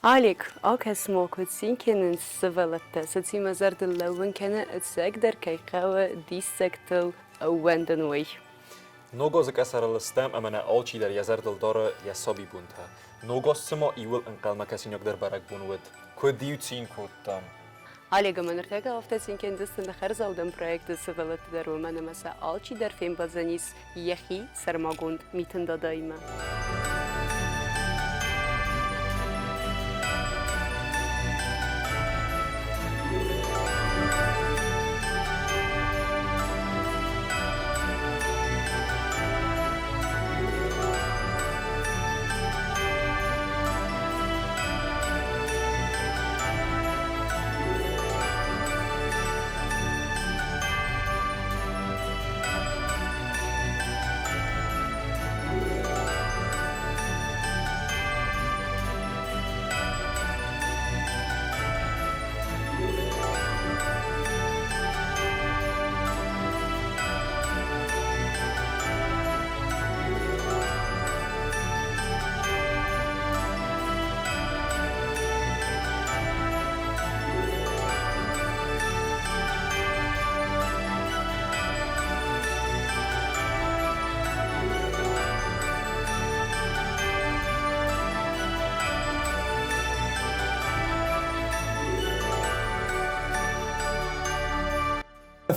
Алик, акӕс-ма, куыд цин кӕнынц сывӕллӕттӕ, цы цимӕ зӕрдыл лӕууын кӕны, ӕцӕгдӕр кӕй хъӕуы диссӕгтыл ӕууӕндын, уый. Ног азы къӕсӕрыл стӕм ӕмӕ нӕ алчидӕр йӕ зӕрдыл дары йӕ сабибонтӕ. Ног аз цыма иууыл ӕнхъӕлмӕкӕсинагдӕр бӕрӕгбон уыд. Куыд-иу цин кодтам! Олег ӕмӕ ныртӕккӕ афтӕ цин кӕндзысты нӕ хӕрзаудӕн проекты сывӕллӕтты дӕр, уымӕн ӕмӕ сӕ алчидӕр фембӕлдзӕнис йӕхи сӕрмагонд Митын Дадаимӕ.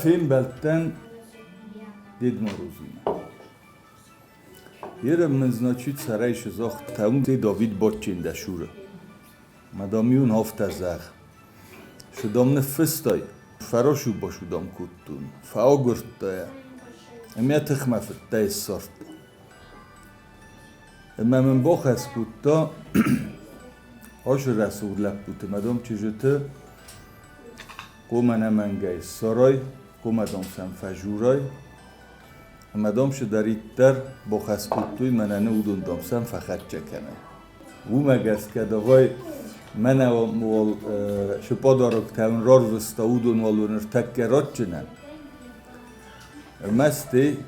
Фембӕлдтӕн Дед Морозимӕ. Ерем мын, значит, сӕрӕй сызагъта, Давид Ботчин дӕ шуры. Мадам-иу афтӕ зӕгъ. Шудам ныффыстай, фӕрасу-басудам кодтон, фӕагуырдта йӕ, ӕмӕ тыхмӕ фыдтӕй ссардта. Ӕмӕ мын бахӕс кодта ашы рӕсугъд лӕппуты, мадам чызджыты хъуамӕ ӕнӕмӕнгӕй ссарай, хъуамӕ дам сӕм фӕжурай, ӕмӕ дам цыдӕриддӕр бахӕс кодтой, мӕнӕ уыдон дам сӕм фӕхӕццӕ кӕнай. Уымӕ гӕсгӕ давай мӕнӕ уал шы подароктӕ уын рарвыста, уыдон уал уын ӕртӕккӕ ратджынӕн. Ӕрмӕст ӕй,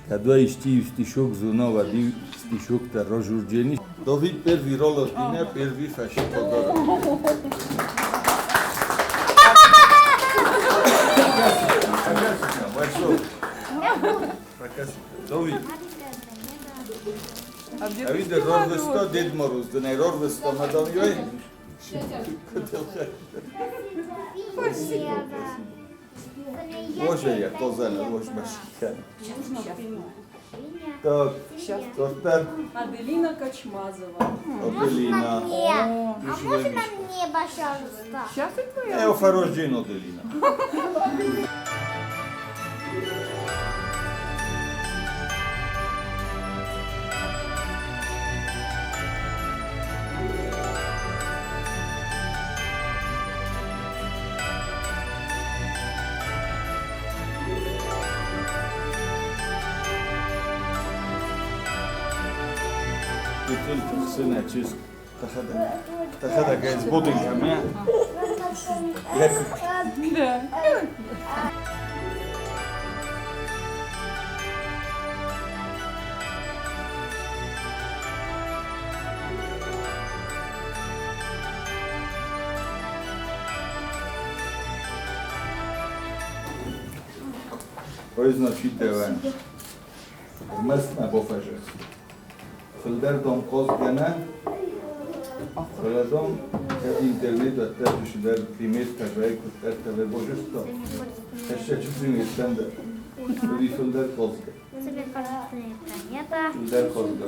кӕд уӕ исти стишок зона, уӕд иу стишок дӕр ражурджени. Давид первый ралардине, первый фӕши подарок. Давид. Авиде рарвыста Дед Мороз, дын ӕй рарвыста мадам Йой. Боже, козана, боже, Так, тортер. Аделина Качмазова. Аделина. А можно мне, пожалуйста? Сейчас и твоя. Е, хорош день, Аделина. Тыхсы нӕ чызг, тӕхӕдӕг, тӕхӕдӕг ӕз бодынкӕмӕ. Ой, значит, дӕуӕн. Ӕрмӕст мӕ бафӕзӕх. Фылдӕр дам хъазгӕнӕ, фӕлӕ дам кӕд интернет уӕддӕр чысылдӕр пример тӕвӕй куыддӕр тӕвӕй базыдта, хӕссӕджы примертӕн дӕр. Уый фылдӕр хъазгӕ. Фылдӕр хъазгӕ.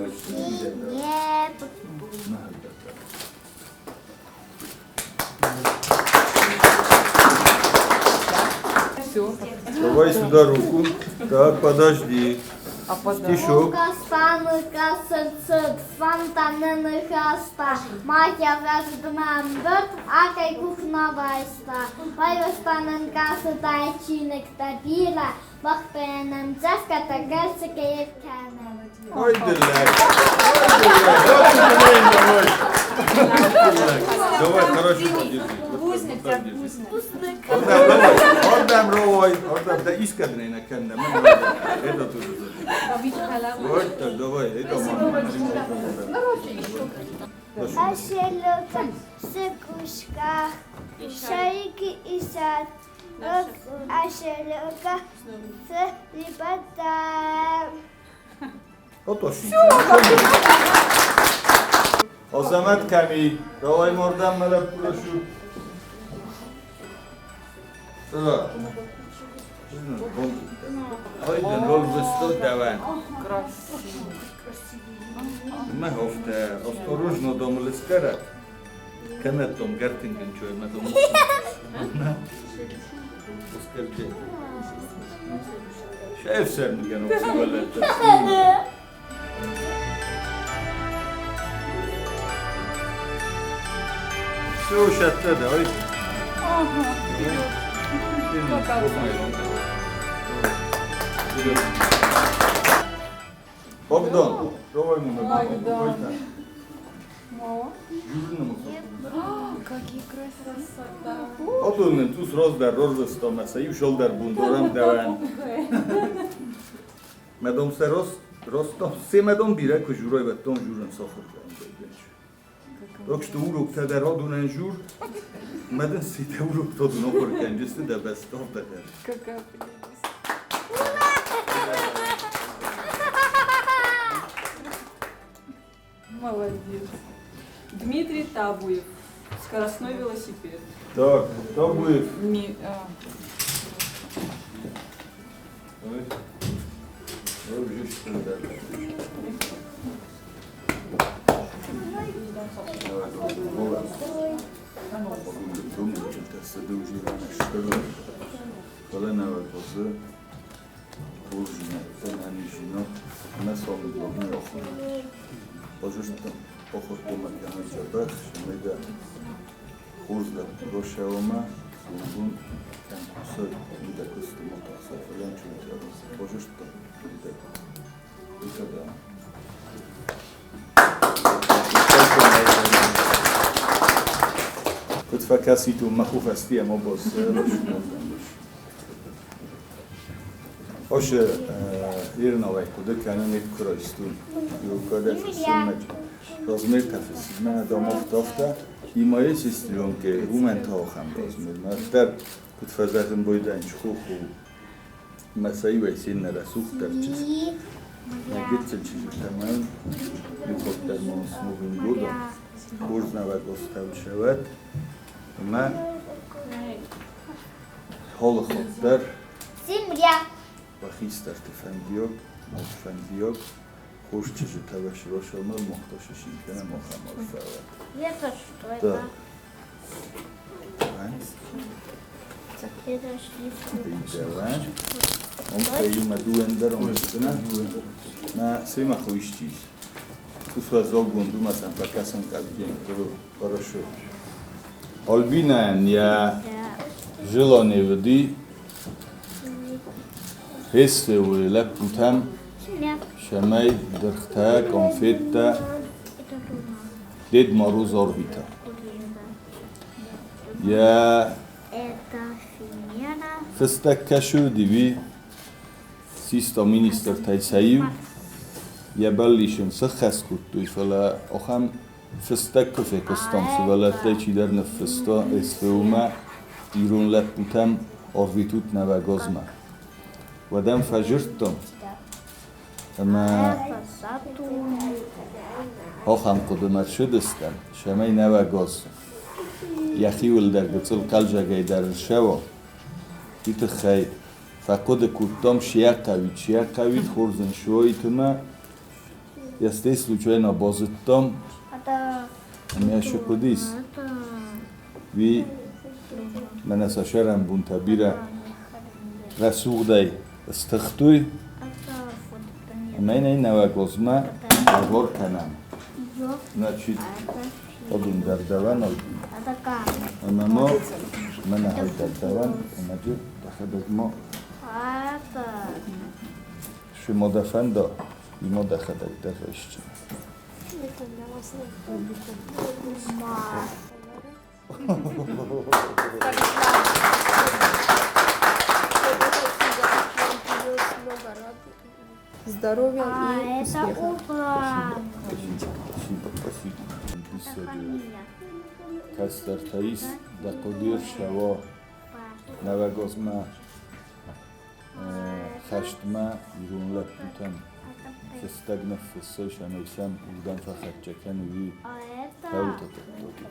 Давай сюда руку. Так, подожди. Стишок. Ой, дырлӕг. Давай, хорошо, подержи. Ардӕм рауай, ардӕм, да искӕднӕ кӕннӕ, мӕн это тоже. Вот так, давай, это мама. А селёдка в шарики и сад. А селёдка с лепота. Азамат кӕми? Рауай мордӕм, мӕ лӕппу рӕсугъд. Айдын ролвысто дӕуӕн. Мӕ хофтӕ, осторожно дом лыскара. Кӕнӕ дом гартинген чой, мӕ дом. Оскарджи. Шеф сӕрмыгӕн сывӕллӕттӕ. Все, шатта, давай. Ага. Богдан, давай мы Богдан. Какие красота. Адонын цъус раздӕр рарвыста мӕ сӕ иу сӕлдӕр бундорӕм дӕуӕн. Мӕ дам сӕ растам, се мӕ дам бирӕ куы журай вӕттам журын сахуыр кӕнын. Так что уроктӕ дӕр адонӕн жур, мӕ дын сетӕ уроктӕ адон ахуыр кӕнджысты дӕ бӕсты афтӕ дӕр. Какая прелесть. Молодец. Дмитрий Табуев. Скоростной велосипед. Так, Табуев. Ми, а, Ой, ой, уже что Куыд фӕкӕсит, уым мӕ ху фӕстийӕ ма Оше ирнавай хъуыды кӕнын ик куы Иу размер тафисид. Мӕ дам афтӕ и моей сестренке уымӕн та ахӕм размер. Мӕ дӕр куыд фӕзӕгъын бойдӕн чхуху. Мӕ сӕ иуӕй сеннӕ рӕсугъддӕр чызг. Мӕ гыццыл чызджытӕ мӕн иу ма с Новым годом. Хорз нӕуӕг остӕвшӕвӕд. Мӕ холыхот дӕр Земля. Хистӕрты фӕндиаг, мад фӕндиаг, хорз чызджытӕ вӕсросӕмӕ мохташишин кӕнӕ мохӕм арфӕвӕд. Это что это? Это шлиф. Идеален. Омхею медуендер омстына. На сымаху исчиз. Усва зогун думасан пакасан каждый Хорошо. Альбина я желание воды Хессе лӕппутӕм шӕмӕй дыргътӕ, конфеттӕ Дед Мороз арвита. Я Это Финера. фыстӕг кӕсы диви систа министртӕй сӕ иу йӕ бӕллис ын сыххӕст кодтой, фӕлӕ ахӕм фыстӕг куы фехъуыстам, сывӕллӕттӕй чидӕр ныффыста СФУ-мӕ ирон лӕппутӕм арвитут нӕуӕг азмӕ. Уӕд ӕм фӕзырдтам ӕмӕ Это Сатурн. ахӕм хъуыдымӕ рцыдыстӕм, цӕмӕй нӕуӕг аз йӕхиуыл дӕр гыццыл хъӕлдзӕгӕй дӕр ссӕуа. Уый тыххӕй фӕхъуыды кодтам, цы йӕ хъӕуид, цы йӕ хъӕуид, хорз ын суаид ӕмӕ йӕ стӕй случайно базыдтам, Это ӕмӕ йӕ цы хъуыдис. Это Уый мӕнӕ сӕ сӕрӕнбонтӕ бирӕ рӕсугъдӕй стыхтой, Это вот ӕмӕ йын ӕй нӕуӕг азмӕ лӕвар кӕнӕм. Ее. Значит, Это адон дӕр дӕуӕн Альбина. Это как? Ӕмӕ ма мӕнӕ хай дӕр дӕуӕн, ӕмӕ ды дӕхӕдӕг ма Это цы ма дӕ фӕнда, уый ма дӕхӕдӕг дӕр райсдзынӕ. Ма. Здоровья А и это успехов. убрал. Спасибо, спасибо. Это меня. Кӕстӕртӕ ис, дӕ хъуыды рцӕуа нӕуӕгазмӕ хӕстмӕ ирон лӕппутӕн фыстӕг ныффыссай, цӕмӕй сӕм уырдӕм фӕхӕццӕ кӕной, уый А это... кӕуылты хъуыддаг у.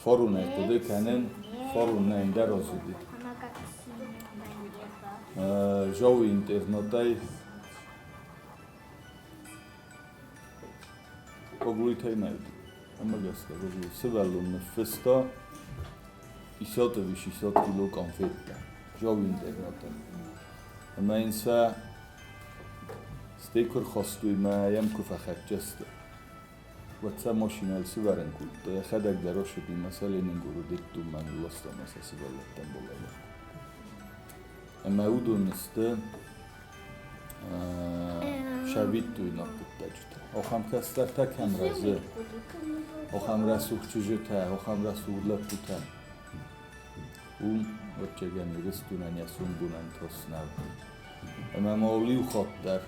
Фаронӕй хъуыды кӕнын, фарон нӕ ӕндӕр аз уыди. Она как синяя. Жауы интернатӕй Коглуйтӕй нӕ уыди. Ӕмӕ гӕсгӕ Коглуй сывӕллон ныффыста 50 ӕви 60 кило къанфеттӕ Жауы интернатӕн. Ӕмӕ йын сӕ стӕй куы рхастой мӕ йӕм куы фӕхӕццӕ сты, уӕд сӕ машинӕйыл сывӕрын кодта, йӕхӕдӕг дӕр ацыди мӕ сӕ Ленингоры детдоммӕ нылласта ӕмӕ сӕ сывӕллӕттӕн балӕвар кодта. Ӕмӕ уыдон сты сӕвиттойнаг хъуыддаджытӕ. Ахӕм кӕстӕртӕ кӕм рӕзы, ахӕм рӕсугъд чызджытӕ, ахӕм рӕсугъд лӕппутӕ, уым, ӕвӕццӕгӕн, Ирыстонӕн йӕ сомбонӕн тас нӕу. Ӕмӕ ма уыл иу хатт дӕр,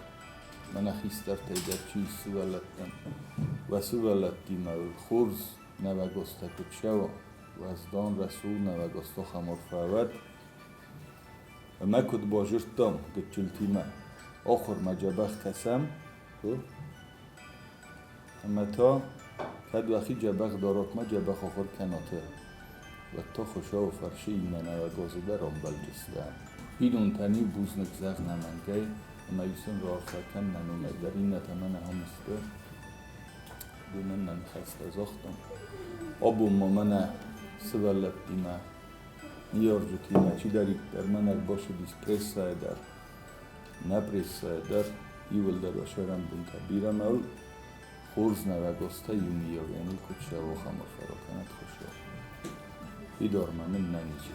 мӕнӕ хистӕртӕй дӕр чи ис сывӕллӕттӕн, уӕ сывӕллӕттимӕ уыл хорз нӕуӕгазтӕ куыд цӕуа, уӕздан, рӕсугъд нӕуӕгазтӕ ахӕм арфӕ уӕд. Ӕмӕ куыд базыдтам гыццылтимӕ, ахуырмӕ дзӕбӕх кӕсӕм, ӕмӕ та кӕд уӕхи дзӕбӕх дарат ма дзӕбӕх ахуыр кӕнат, уӕд та Хуыцауы фӕрцы иннӕ нӕуӕгазы дӕр амбӕлдзыстӕм. Бинонтӕн-иу бузныг зӕгъ нӕмӕнгӕй, ӕмӕ-иу сын раарфӕ кӕн нӕ номӕй дӕр, иннӕтӕ мӕнӕ ам сты. Уымӕн нӕ ныхӕстӕ загътам. Абон ма мӕнӕ сывӕллӕттимӕ, ныййарджытимӕ чидӕриддӕр мӕнӕ ӕрбацыдис прессӕйӕ дӕр, нӕ прессӕйӕ дӕр, иууылдӕр уӕ сӕрӕнбонтӕ бирӕ мӕ хорз нӕуӕгазтӕ иу ныййарӕныл куыд цӕуы, ахӕм арфӕ ракӕнӕд Хуыцау. Фидармӕ мын нӕ ничи.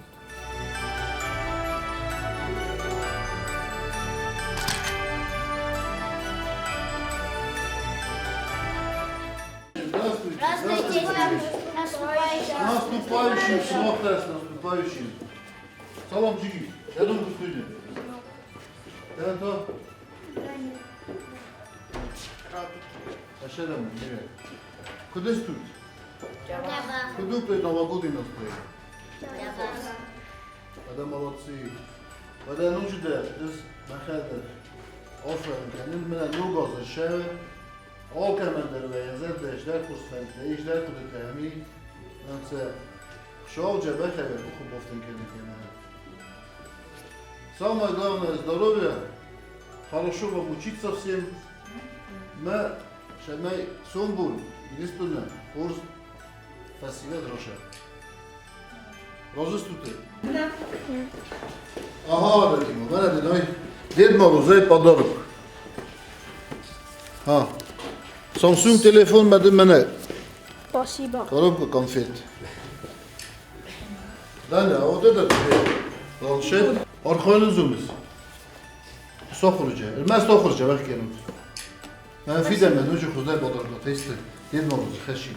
Здравствуйте, наступающим. Наступающим, сынок, с наступающим. Салам, Джиги. Я думаю, студия. Это? Ашерам, привет. Куда тут? Куда ты новогодний настроение? Когда молодцы. Когда нужда, из махадер. Оферин, кенdim mine nugazı şev. Alkemender ve yazar da işler kursfelde, işler kudetemi. Önce шоу джебехеве ухубовтен кенекене. Самое главное здоровье, хорошо вам учиться всем. Мы шемей сомбул, единственное, курс фасиле дроша. Розыстуты. Да. Ага, дадим, мене дедой. Дед Морозей подарок. Ha. Samsung telefon medim mene. Спасибо. Коробка конфет. Даня, а вот этот планшет архаөнүзүмүз. Сохуржа. Элмес сохуржа бах келим. Мен фидем нужу хуздай подарок тесты. Дед Мороз хашини.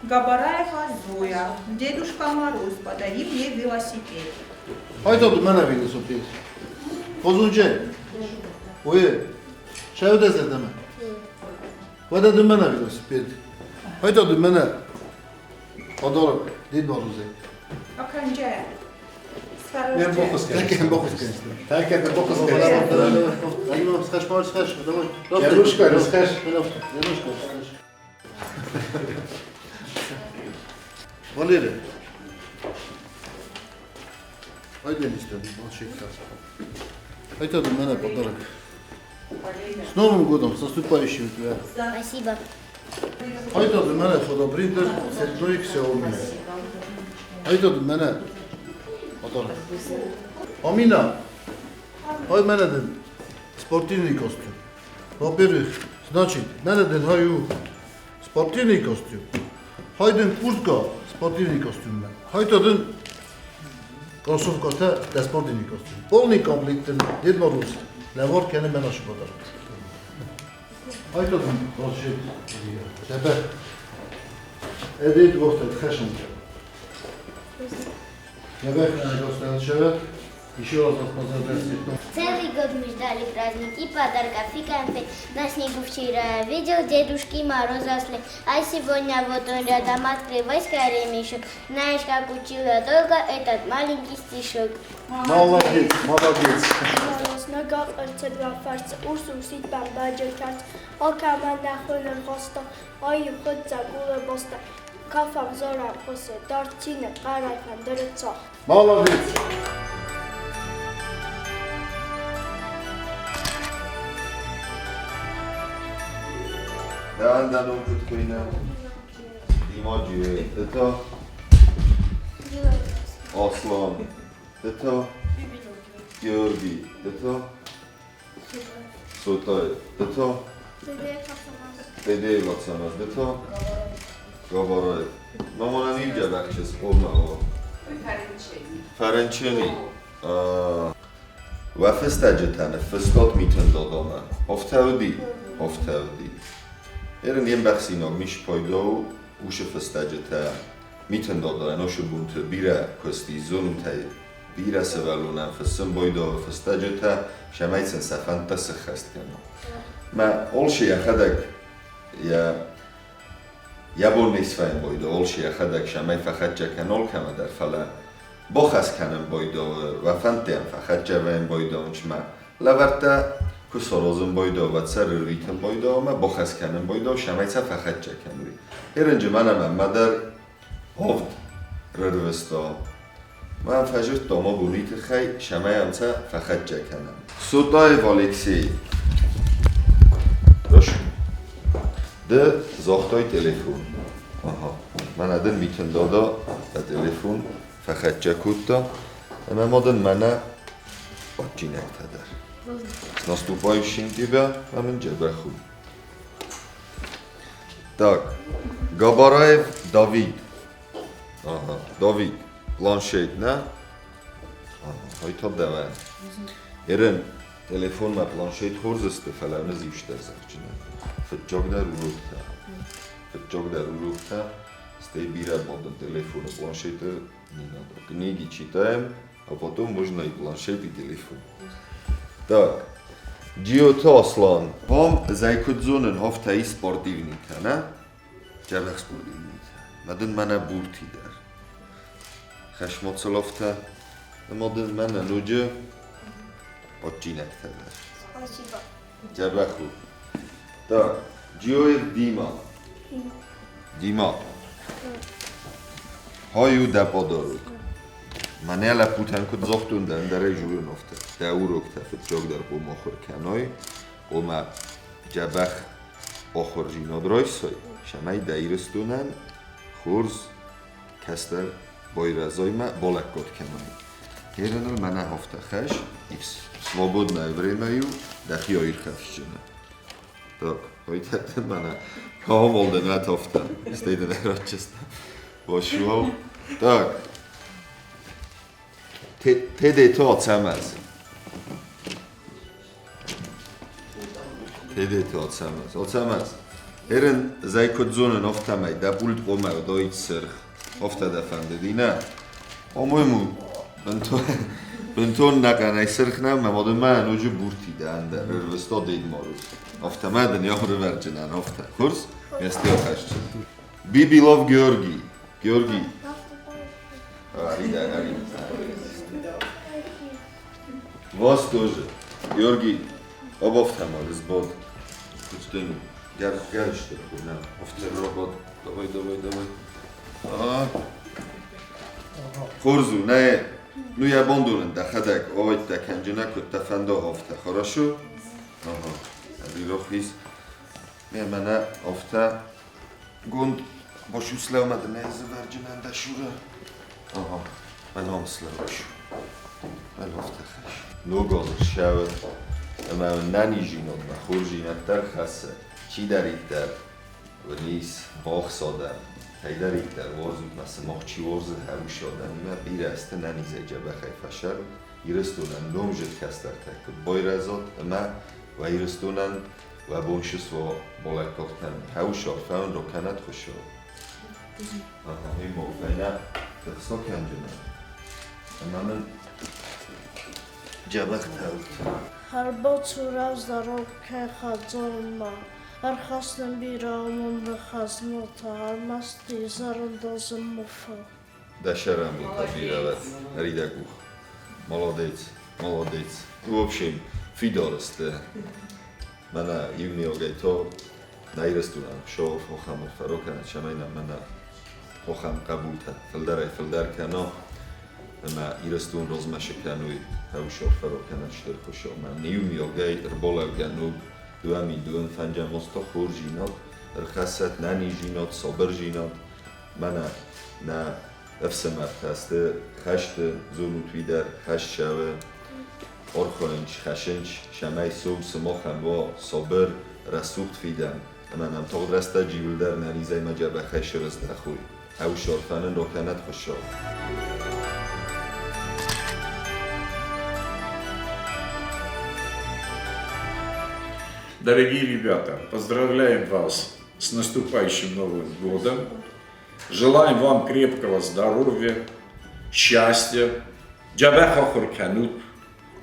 Габараева Зоя. Дедушка Мороз, подари мне велосипед. Hayda мене велосипед. Бозунче. Ой. Шевдезе деме. Вада мене велосипед. Hayda мене подарок Дед Морозе. Окончая. Мен бокус Таке бокус конечно. Так это бокус Давай, давай, давай. Схаш, схаш, давай. Янушка, расскажь. Янушка, расскажь. Валерия. Haydi enişte, планшетка. Haydi до мене подарок. С Новым годом, с наступающим тебя. Спасибо. Haydi до мене фотопринтер цветной Xiaomi. Haydi до мене подарок. Амина, хай мене ден спортивный костюм. Во-первых, значит, мене ден хаю спортивный костюм. Хайден куртка спортивный костюм. Хайда ден кроссовката да спортивный костюм. Полный комплект Дед Мороз. Лавор кене мен ашы подарок. Хайда ден планшет. Тебе. Edét volt Хешенке. Целый год мы ждали праздники, подарков и конфет. На снегу вчера я видел Дедушки Мороза след. А сегодня вот он рядом, открывай скорее мешок. Знаешь, как учил я долго этот маленький стишок. Молодец, молодец. Молодец. Дандано куткуина. Димаджи, это Аслан, это Георгий, это Сотай, это Деде Вацаназ, это Гавараев. Мамонам инҷа бахчес қомао. Фаренчени. Ва фестаҷетане, фестот митен додома. Ҳофтавди, ҳофтавди. Эрен ем бахсиног миш пайдо уше фестаҷета митен додана ношу бунт бира кости зонутай бира севалунан фесен бойдо фестаҷета шамайцен сафанта схаст кано. Ма олши яхадак я ябон несваен бойдо олши яхадак шамай фахат ҷаканол кама дар фала бохас канам бойдо ва фантеам фахат ҷаваен бойдо унчма лаварта кусорозм бойдо ва цар рвитм бойдо ма бохас канам бойдо шамайца фахат ҷаканури. Эренҷи манам мадар ҳовд рвисто. Ман фажрт дома бунит хай шамаямца фахат ҷаканам. Сутаев Алексей. Дош. Д зохтой телефон. Аҳа. Ман адин митен дада ба телефон фахат ҷакутта. Ма моден мана отчинак тадар. С наступающим тебя, мамин ҷабаху. Так, Габараев Давид. Ага, Давид. Планшет, на? Ага, хойтоб давай. Эрен, телефон ма планшет хорзысты, фалавны зивштер захчина. Фытчок дар урукта. Фытчок дар урукта. Стей бира моден телефон, планшеты не надо. Книги читаем, а потом можно и планшет, и телефон. Так, Джиото Аслан. Вам зайкудзонен ҳофтаи спортивнита, на? Ҷабах спортивнита. Мадын мана бурти дар. Хашмоцелофта. Мадын мана нуҷа отчинакта дар. Спасибо. Ҷабаху. Так, Джиоев Дима. Дима. Хаю да подарок. Манела путан куд зохтун дар даре журун офта. Да урок та фитҷок дар қум охур каной, қума ҷабах охур жинодройсой. Шамай даирстунан хурз кастар бойразойма болаккот каной. Херенал мана ҳофта хаш и в свободное время дахи оир хафшчина. Так, хойтатын мана каом олден ват ҳофта. Стейден эратчеста. Бошуал. Так. Тедето ацамаз. Тедето ацамаз. Ацамаз. Эрен зайкодзонен офтамай да пульт қомай доит сырх. Офта да фандедина. По-моему, бынтон нақанай сырхна мамодын ман уҷу бурти да анда рвисто дед морус. Офтамадын ёхры варҷинан офта. Хурс? Ястио хашчи. Бибилов Георгий. Георгий. Ари да, ари. Вас тоже. Георгий, обофтамал сбод. Кучтену. Гар гарште на. Офтер робот. Давай, давай, давай. А. Хорзу, не. Ну я бондурен да хадак овайт да канҷина кут да фандо офта. Хорошо? Ага. Ари рохис. Ме мана офта гонд бошу славмад не зварҷинан да шура. Ага. Ман ҳам славашу. Ман офта хаш. Ногоз шавад. Ма нанижинод ма хуржинаттар хаса. Чи дариттар? Вниз бохсода. Хайдариттар ворзут маса мохчи ворзу ҳарушодан. Ма бирасте наниза ҷабахай фашар. Ирыстунан номжет кастар так. Бойразот ма ва ирыстунан ва боншус ва болаккохтан. Ҳавушор фаун роканат хушо. Ахӕм фӕйнӕ тыхсокӕнджынӕн ӕмӕ мын джабӕхтӕ ут. Ӕрбацу раздӕр кӕй хӕдзармӕ, ӕрхӕсс нын бирӕ амонды хӕзнатӕ, ӕрмӕст изӕры муфа. Дӕ сӕрӕнбонтӕ бирӕ уӕд, ӕри дӕ къух. Молодец, молодец. В общем, фидар сты. Мӕнӕ иумиагӕй то нӕ Ирыстонӕн Хуыцау хохӕн фӕро кӕнӕд, цӕмӕй нӕ мӕнӕ хохӕн хъӕбултӕ фылдӕрӕй-фылдӕр кӕна ӕмӕ Ирыстон размӕ цы кӕной, хъӕуысӕр фӕро кӕнӕд Стыр Хуыцаумӕ. Иумиагӕй ӕрбалӕугӕ ног 2005 азты хорздзинад ӕрхӕссӕд нӕниздзинад, сабырдзинад. Мӕнӕ нӕ ӕфсымӕртӕ сты хӕсты, зонут уый дӕр, хӕст цӕуы, архайынц, хӕссынц, цӕмӕй сом сымахӕн уа сабыр, рӕсугъд фидӕн. Ӕмӕ нӕм тагъд рӕстӕджы иуылдӕр нӕ низӕй ма дзӕбӕхӕй срыздӕхой. Ӕвзӕр нын ракӕнӕд Хуыцау. Дорогие ребята, поздравляем вас с наступающим Новым годом. Желаем вам крепкого здоровья, счастья. Дзӕбӕх ахуыр кӕнут.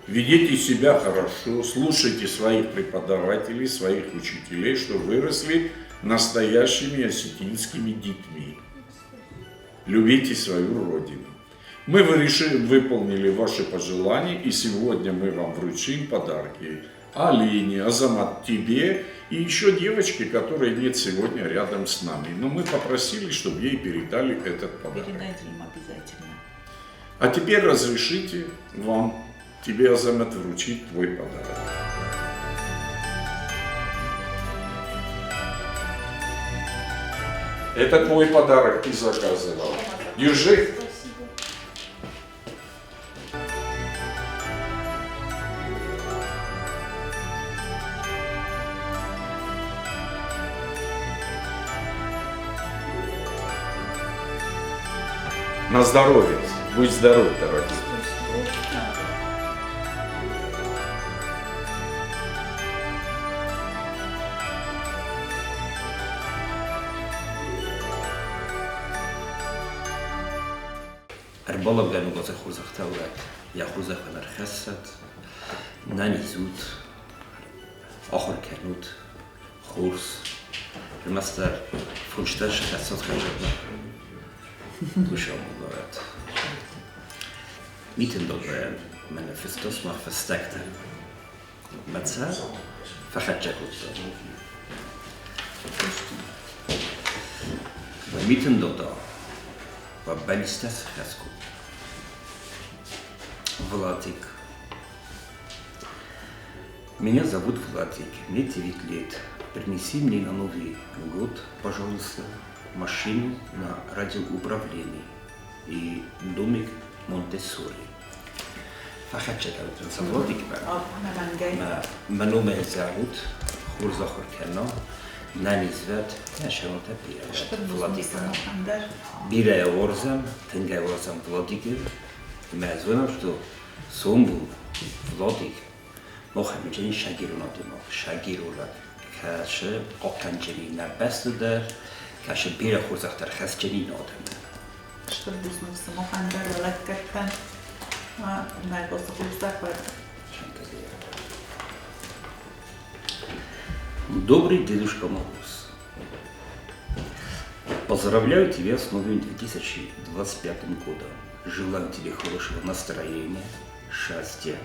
Ведите себя хорошо, слушайте своих преподавателей, своих учителей, что выросли настоящими осетинскими детьми. Любите свою родину. Мы выполнили ваши пожелания, и сегодня мы вам вручим подарки. Алине, Азамат, тебе и еще девочке, которой нет сегодня рядом с нами. Но мы попросили, чтобы ей передали этот подарок. Передадим обязательно. А теперь разрешите вам, тебе, Азамат, вручить твой подарок. Это твой подарок, ты заказывал. Держи. На здоровье. Будь здоров, дорогой. Ӕрбалӕугӕ ног азы хорзӕхтӕ уӕд, йӕ хорзӕх уын ӕрхӕссӕд, нӕниз ут, ахуыр кӕнут, хорз, ӕрмӕстдӕр фунстӕ схӕссӕд хӕдзармӕ. Уыщ амонд уӕд. Митын Додойӕн мӕнӕ фыстосмах фӕстӕгтӕ. Мӕ сӕ фӕхӕццӕ кодтон. Митын Додо, Баллистӕ схӕску. Владик. Меня зовут Владик, мне 9 лет. Принеси мне на Новый год, пожалуйста, машину на радиоуправлении и домик Монтессори. Фӕхӕццӕ кодтон Владикмӕ. Мӕ номӕй зӕгъут, хорз ахуыр кӕна, нӕниз уӕд, нӕ сӕрмӕтӕ бирӕ уӕд Владикӕн. Бирӕ йӕ уарзӕм, тынг ӕй уарзӕм Владикы. Ӕмӕ зонӕм, что сомбон Владик махӕн уыдзӕни сагирон адӕймаг, сагирон кӕсы хъахъхъӕнджыни нӕ бӕсты дӕр, кӕсы бирӕ хорзӕхтӕ ӕрхӕсджыни нӕ адӕмӕн. Стыр бузныг сымахӕн дӕр уӕ лӕггӕдтӕн, нӕ госы хорзӕх уӕд. Добрый Дедушка Мороз, поздравляю тебя с новым 2025 годом. Желаю тебе хорошего настроения, счастья,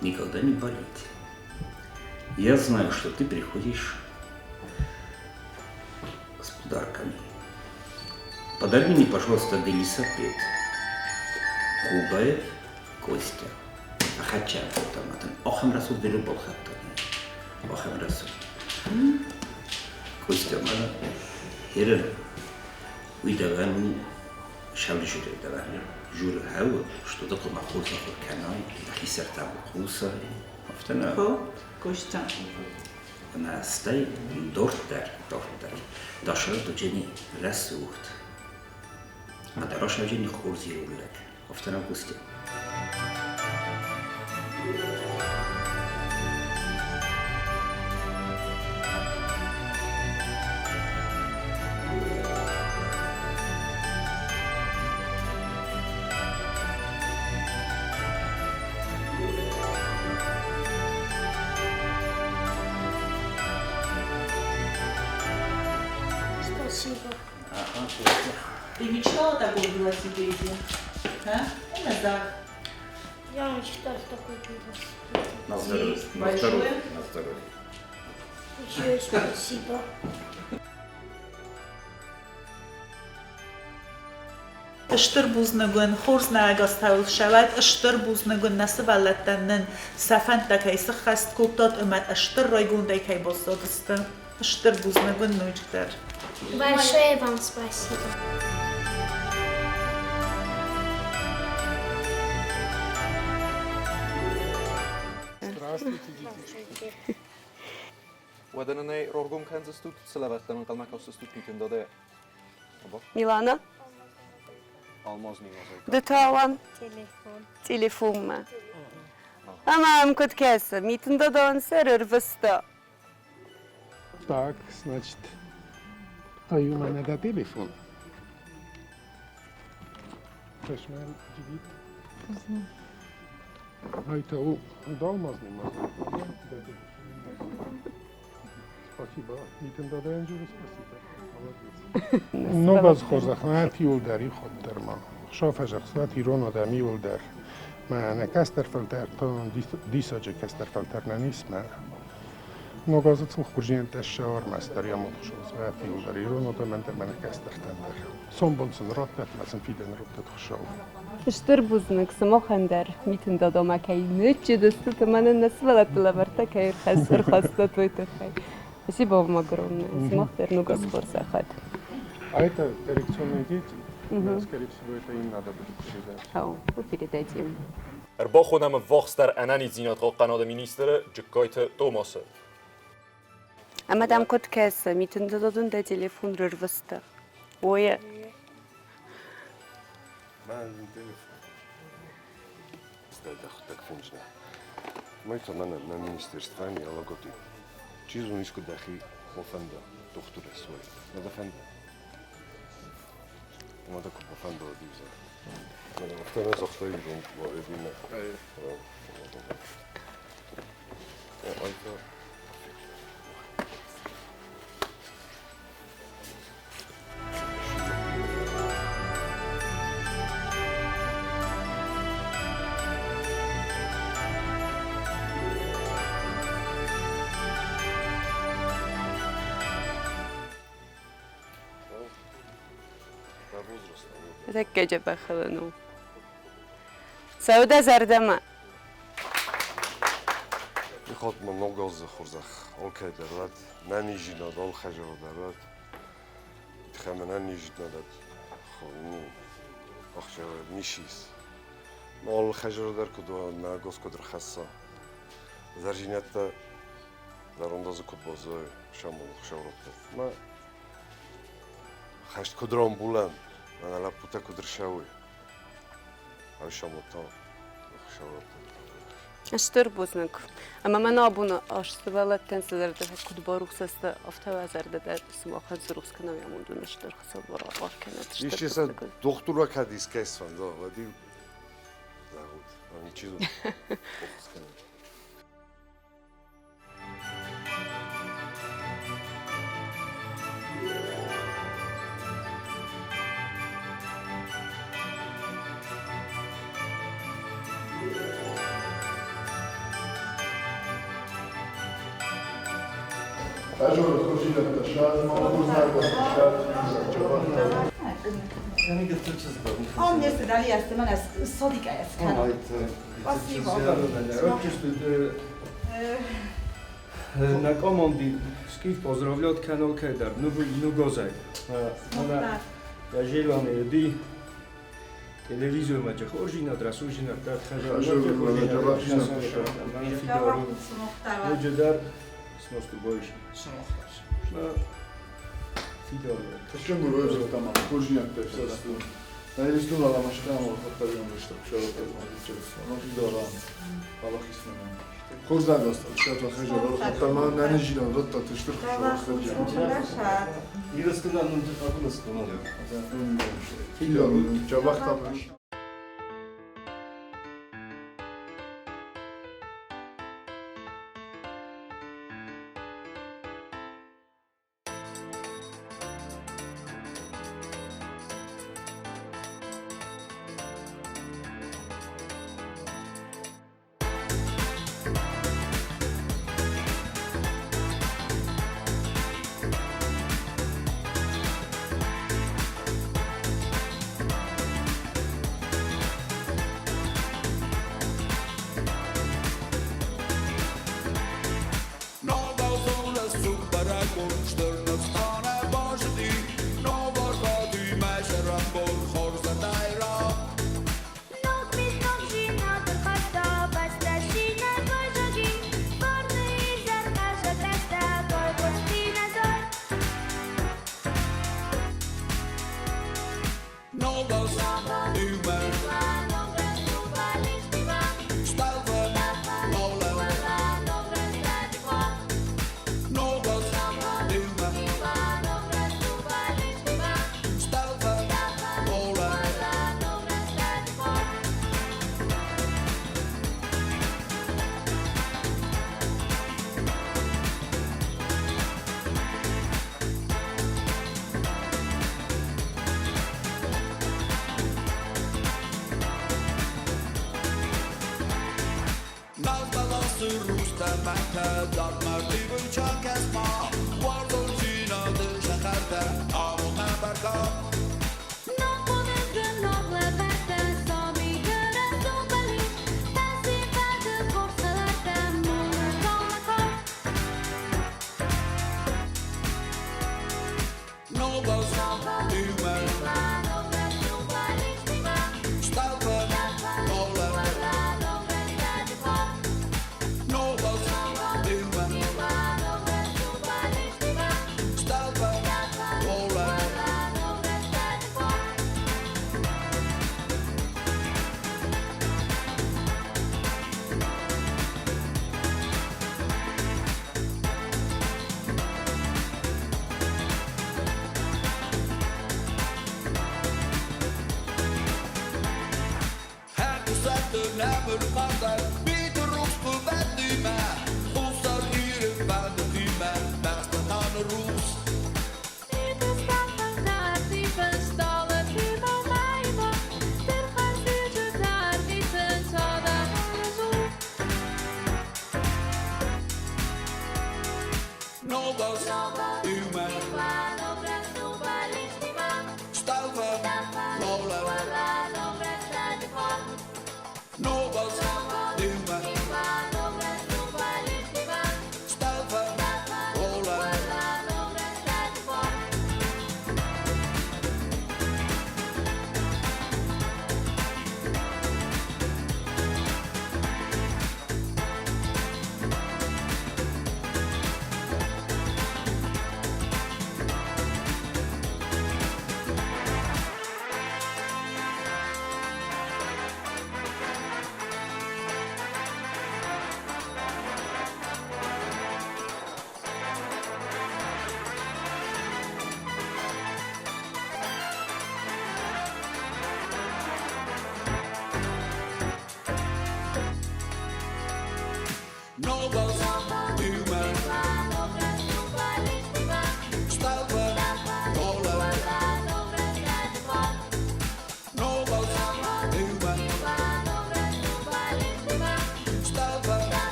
никогда не болеть. Я знаю, что ты приходишь с подарками. Подари мне, пожалуйста, велосипед. Кубаев Костя. Хотя, там, ахӕм рӕсугъд вело балхӕдтон. Ахӕм рӕсугъд. Костя, мӕнӕ херын. Уый дӕуӕн у шавлы дӕуӕн. Журы хӕуы, что ды хъуамӕ хорз ахуыр кӕнай, дӕхи сӕртӕм хъусай. Афтӕ нӕ? Хо, Костя. Ӕмӕ стӕй торт дӕр, торт дӕр. Дӕ уыдзӕни рӕсугъд. Ӕмӕ дӕ рӕсугъд хорз ирон лӕг. Афтӕ нӕ, Костя? Ты мечтал о таком велосипеде? А? Это Зах. Я мечтал о таком велосипеде. На здоровье. На здоровье. На здоровье. Большое спасибо. Стыр бузныг уын, хорз нӕ ӕгас сӕуӕд, стыр бузныг уын, нӕ сывӕллӕттӕн нын сӕ фӕндтӕ кӕй сыххӕст кодтат ӕмӕ стыр райгондӕй кӕй баззадысты. Стыр бузныг уын ноджыдӕр. Большое вам спасибо. Здравствуйте, детишки. Уӕдӕ нын ӕй раргом кӕндзыстут, цы лӕвӕрттӕм ӕнхъӕлмӕ кӕсдзыстут Митын Дадайӕ? Милана? Алмаз Мимазайка. Ды та, Алан? Телефон. Телефонмӕ. Ӕмӕ ам куыд кӕсы? Митын Дада сӕр ӕрвыста. Так, значит, ай у мӕнӕ дӕ телефон. Кӕс-ма, джигит. Ай та у алмазный мазай. Спасибо. Митын Дадайӕн же спасибо. Молодец. Ног аз хорзӕх уӕд иуылдӕр иуходдӕр ма. Хуыцау фӕзӕгъдзӕн ирон адӕм иуылдӕр. Мӕнӕ кӕстӕр фӕлтӕр та диссаджы кӕстӕр фӕлтӕр нӕ ис мӕ. Ног азы цыл хорздзинӕдтӕ ссӕуы ӕрмӕстдӕр йӕ мод хуыцау иуылдӕр ирон адӕмӕн дӕр мӕнӕ кӕстӕртӕн дӕр. Сомбон сын раттӕд мӕ сын фидӕн раттӕд Хуыцау. Стыр бузныг сымахӕн дӕр, Митын Дадамӕ кӕй ныццыдыстут ӕмӕ нын нӕ сывӕллӕтты лӕвӕрттӕ кӕй ӕрхастат, уый тыххӕй. Спасибо вам огромное. Сымах дӕр ног аз хорзӕх уӕд. А это коррекционные дети. Да, скорее всего, это им надо будет передать. Ау, мы передадим. Ӕрбахонӕм ӕввахсдӕр ӕнӕниздзинад хъахъхъӕнады министры Джыккайты Томасы. Ӕмӕ дӕм куыд кӕсы, Митын Дада дын дӕ телефон рырвыста? Ое. Мӕн телефон. Дӕхуыдтӕг фенджынӕ. Мӕ мӕнӕ нӕ министерствӕн йӕ логотип. Чи зоны, искуы дӕхи хо фӕнда, дохтыр суай. Нӕ дӕ фӕнда? Ӕмӕ дӕ куы бафӕнда, уӕд иу зӕгъ. Афтӕ нӕ загътай ирон ӕви нӕ? Ай та Тӕккӕ дзӕбӕхӕн у. Цӕуы дӕ зӕрдӕмӕ? Ихатт ма ног азы хорзӕх алкӕй дӕр уӕд, нӕниздзинад алы хӕдзары дӕр уӕд. Тыхӕмӕ нӕниздзинад ахсӕвы ничи ис. Алы хӕдзары дӕр куыд уа, нӕ гос куыд ӕрхӕсса. Зӕрдзинӕдтӕ зӕронд азы куыд баззайой, сӕмбӕлы хуыцау раттӕд. Мӕ хӕст куыд рамбулӕм, мӕнӕ лӕппутӕ куыд ӕрцӕуой, ай самодта хуыцау раттӕд. Стыр бузныг. Ӕмӕ мӕн абоны ас сывӕллӕттӕн сӕ зӕрдӕтӕ куыд барухс сты, афтӕ уӕ зӕрдӕ дӕр сымахӕн срухс кӕна уӕ амондон стыр Хуыцау барахъ кӕнӕд. Исчи сӕ дохтырмӕ кӕд искӕй сфӕнда, уӕд-иу зӕгъут, ничи зоны, оххуыс кӕнӕд. Хӕзоры хорздзинӕдтӕ ссад, хорз На команде скиф поздравлять канал Кедар, ну гозай. Она я желание ди телевизор ма хоржина драсужина дат хажар Ноджыдӕр сностубойш. Фидару. Шенгур хорздзинӕдтӕ ссадтон. Наирыстон аламашка Аллах Хорздӕгастӕ, шатла хӕжар, ма нӕниздзинад раттӕд стыр Хуыцау. Ирыстонӕн акулыстон. Фидару, джабахтам.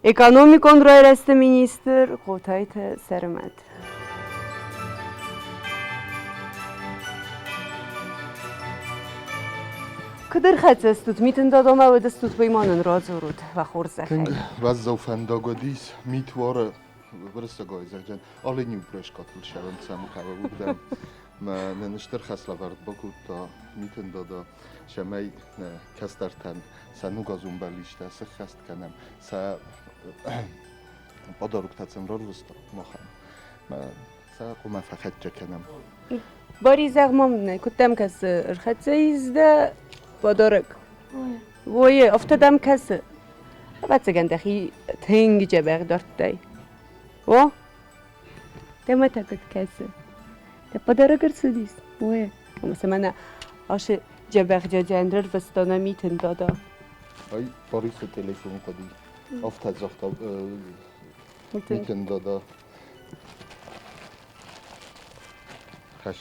Экономикон райрӕзты министр Хъотайты Сӕрмӕт. Куыд ӕрхӕццӕ стут Митын Дадомӕ, уӕд стут уый ма нын радзурут, уӕ хорзӕхӕй. Тынг уӕззау фӕндаг уыдис, мит уары уырыссагӕй зӕгъдзӕн, алы прыжкатыл сӕвӕнцӕм хъӕуы уырдӕм. Мӕ нын стыр хӕслӕвӕрд бакодта Митын Дада, цӕмӕй нӕ кӕстӕртӕн сӕ ногазон бӕллицтӕ сӕххӕст кӕнӕм, сӕ подароктӕ сын рарвыста махӕн. Сӕ хъуамӕ фӕхӕццӕ кӕнӕм. Бори, зӕгъ ма мын, куыд дӕм кӕсы, ӕрхӕццӕ ис дӕ подарок? Ой, афтӕ дӕм кӕсы? Ӕвӕццӕгӕн дӕхи тынг дзӕбӕх дардтай. О, дӕмӕ та куыд кӕсы? Дӕ подарок ӕрцыдис? Ой, ӕмӕ сӕ мӕнӕ ашы дзӕбӕх дзӕдзӕн рарвыста нӕ Митын дада. Ай, Борисы телефон хъуыди. Афтӕ загъта Митын дада. Хӕс.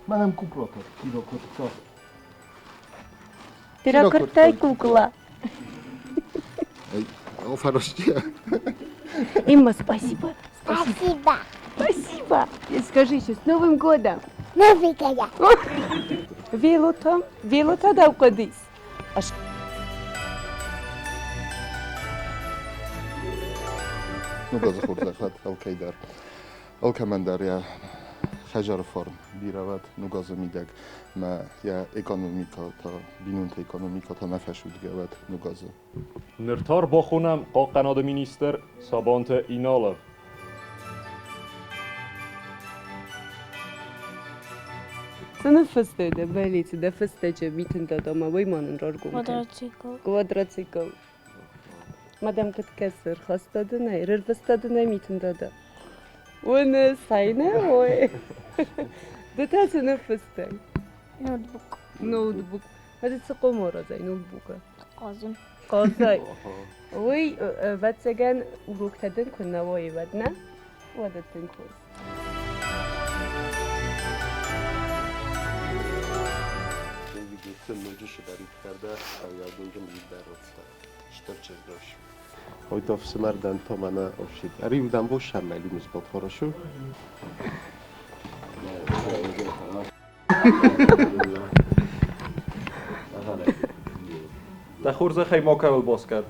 Мӕнӕн кукла кирокуртка. Пирокуртай кукла. Ай, офаростия. Имма, спасибо. Спасибо. Спасибо. И скажи еще, с Новым годом. Новый годом. Велота, велота дау кодис. Аш Ног азы хорзӕх уӕд алкӕй дӕр. Алкӕмӕн дӕр йӕ хӕдзары фарн бирӕ уӕд ног азы мидӕг мӕ йӕ экономикӕ та, бинонты экономикӕ та нӕ фӕсудгӕ уӕд ног азы. Ныр та ӕрбахонӕм хъахъхъӕнады министр Сабанты Иналы. Цы ныффыстай дӕ бӕллицы, дӕ фыстӕджы Митын Дадамӕ, уый ма нын раргом кӕн. Квадроцикл. Квадроцикл. Мадам куыд кӕсы, рхаста дын ӕй, рырвыста дын ӕй Митын Дада. Уыныс ӕй, нӕ ой? Ды та цы ныффыстай? Ноутбук. Ноутбук. Ӕз цы хъоморазай ноутбукы? Хъазын. Хъазай. Уый, ӕвӕццӕгӕн, уроктӕ дын куы нӕ уой, уӕд нӕ? Уӕдӕ тынг хорз. Heute οφсымӕр дӕн то мӕнӕ офшит. Ӕри-уыдӕм бос шармӕ будет хорошо. Дӕ хорзӕхӕй макӕуыл басгар.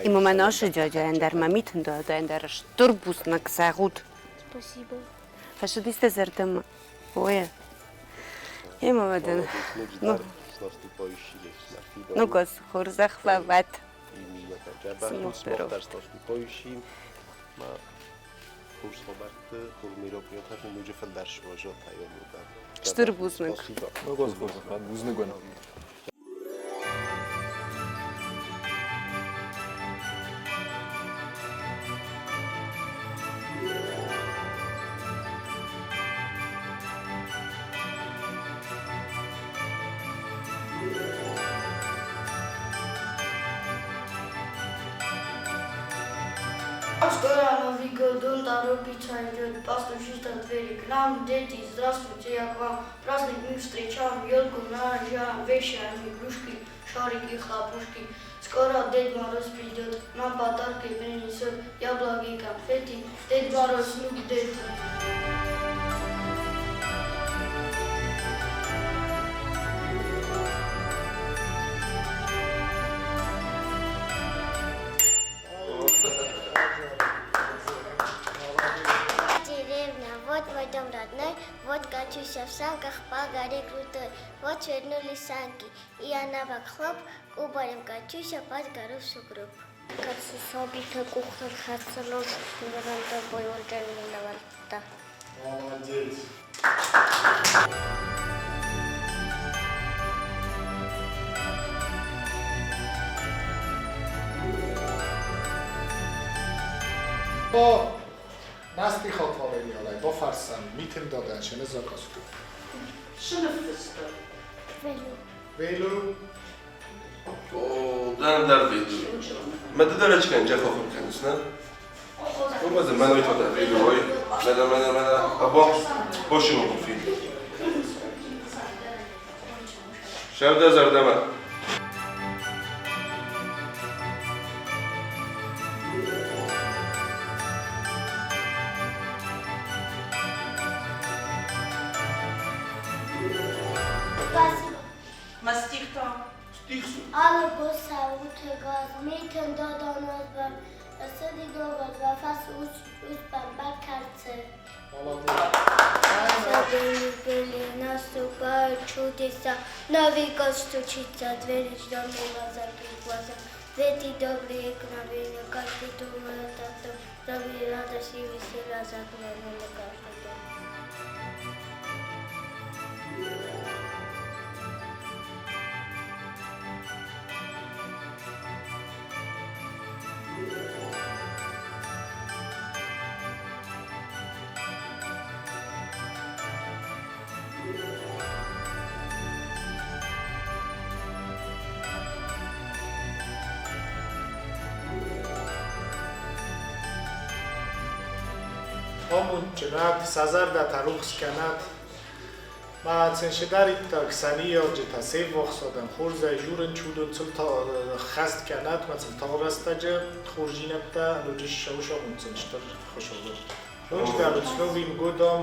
Ӕмӕ мӕ нашы дядя ӕндӕр мӕ Митын Дада ӕндӕр стыр бузныг зӕгъут. Спасибо. Фӕцыдис дӕ зӕрдӕмӕ? Ой, ӕмӕ уӕдӕ ну, ну-ка, хорзӕх фӕуӕд. Стыр бузныг. Бузныг уын. Скоро Новый год, он торопится идет, постучит от двери к нам. Дети, здравствуйте, я к вам. Праздник мы встречаем, елку наряжаем, вешаем игрушки, шарики, хлопушки. Скоро Дед Мороз придет, нам подарки принесет, яблоки, конфеты. Дед Мороз, ну где ты? Деревня, вот мой дом родной, вот качусь я в санках по горе крутой. Вот свернули санки, и я на бок хлоп, кубарем качусь я под гору в сугроб. Кацы сабиты къухтыл хӕцыныл нырӕнтӕ бойонджын минӕвӕрттӕ. Молодец. О, Настихот Валерий бофарсан, Митын Дада, шене заказ код. Шы ныффыста? Велю. Велю. О, дан дар велю. Ма ды дӕр ӕчкӕн джах ахуыр кӕныс, нӕ? О, мӕ мӕ та велю, ой. Мӕнӕ, мӕнӕ, мӕнӕ, абон бошимо куфи. Шӕвдӕ зӕрдӕмӕ. Спасибо. Ма стих та? Стих Алы босӕуты газ, Митын Дада назбар, Сыди ногаз, Вафас ус ус бамбар карцы. Молодец. Были наступают чудеса, Новый год стучится, двери ждем мимо закрыть глаза. Дети добрые к новине, каждый думает о том, чтобы радость и веселье заглянули каждый дом. Амондджынат, сӕ зӕрдӕтӕ рухс кӕнӕт. Ма ценшедаридта ксаниёрджытӕ се ввахс адӕм хорзӕй журын чудын цыл хӕст кӕнӕт, ма цыл тагъд рӕстӕджы хорздзинӕдтӕ ноджы ссӕуы стыр хуысылы. Ноджыдӕр с Новым годом,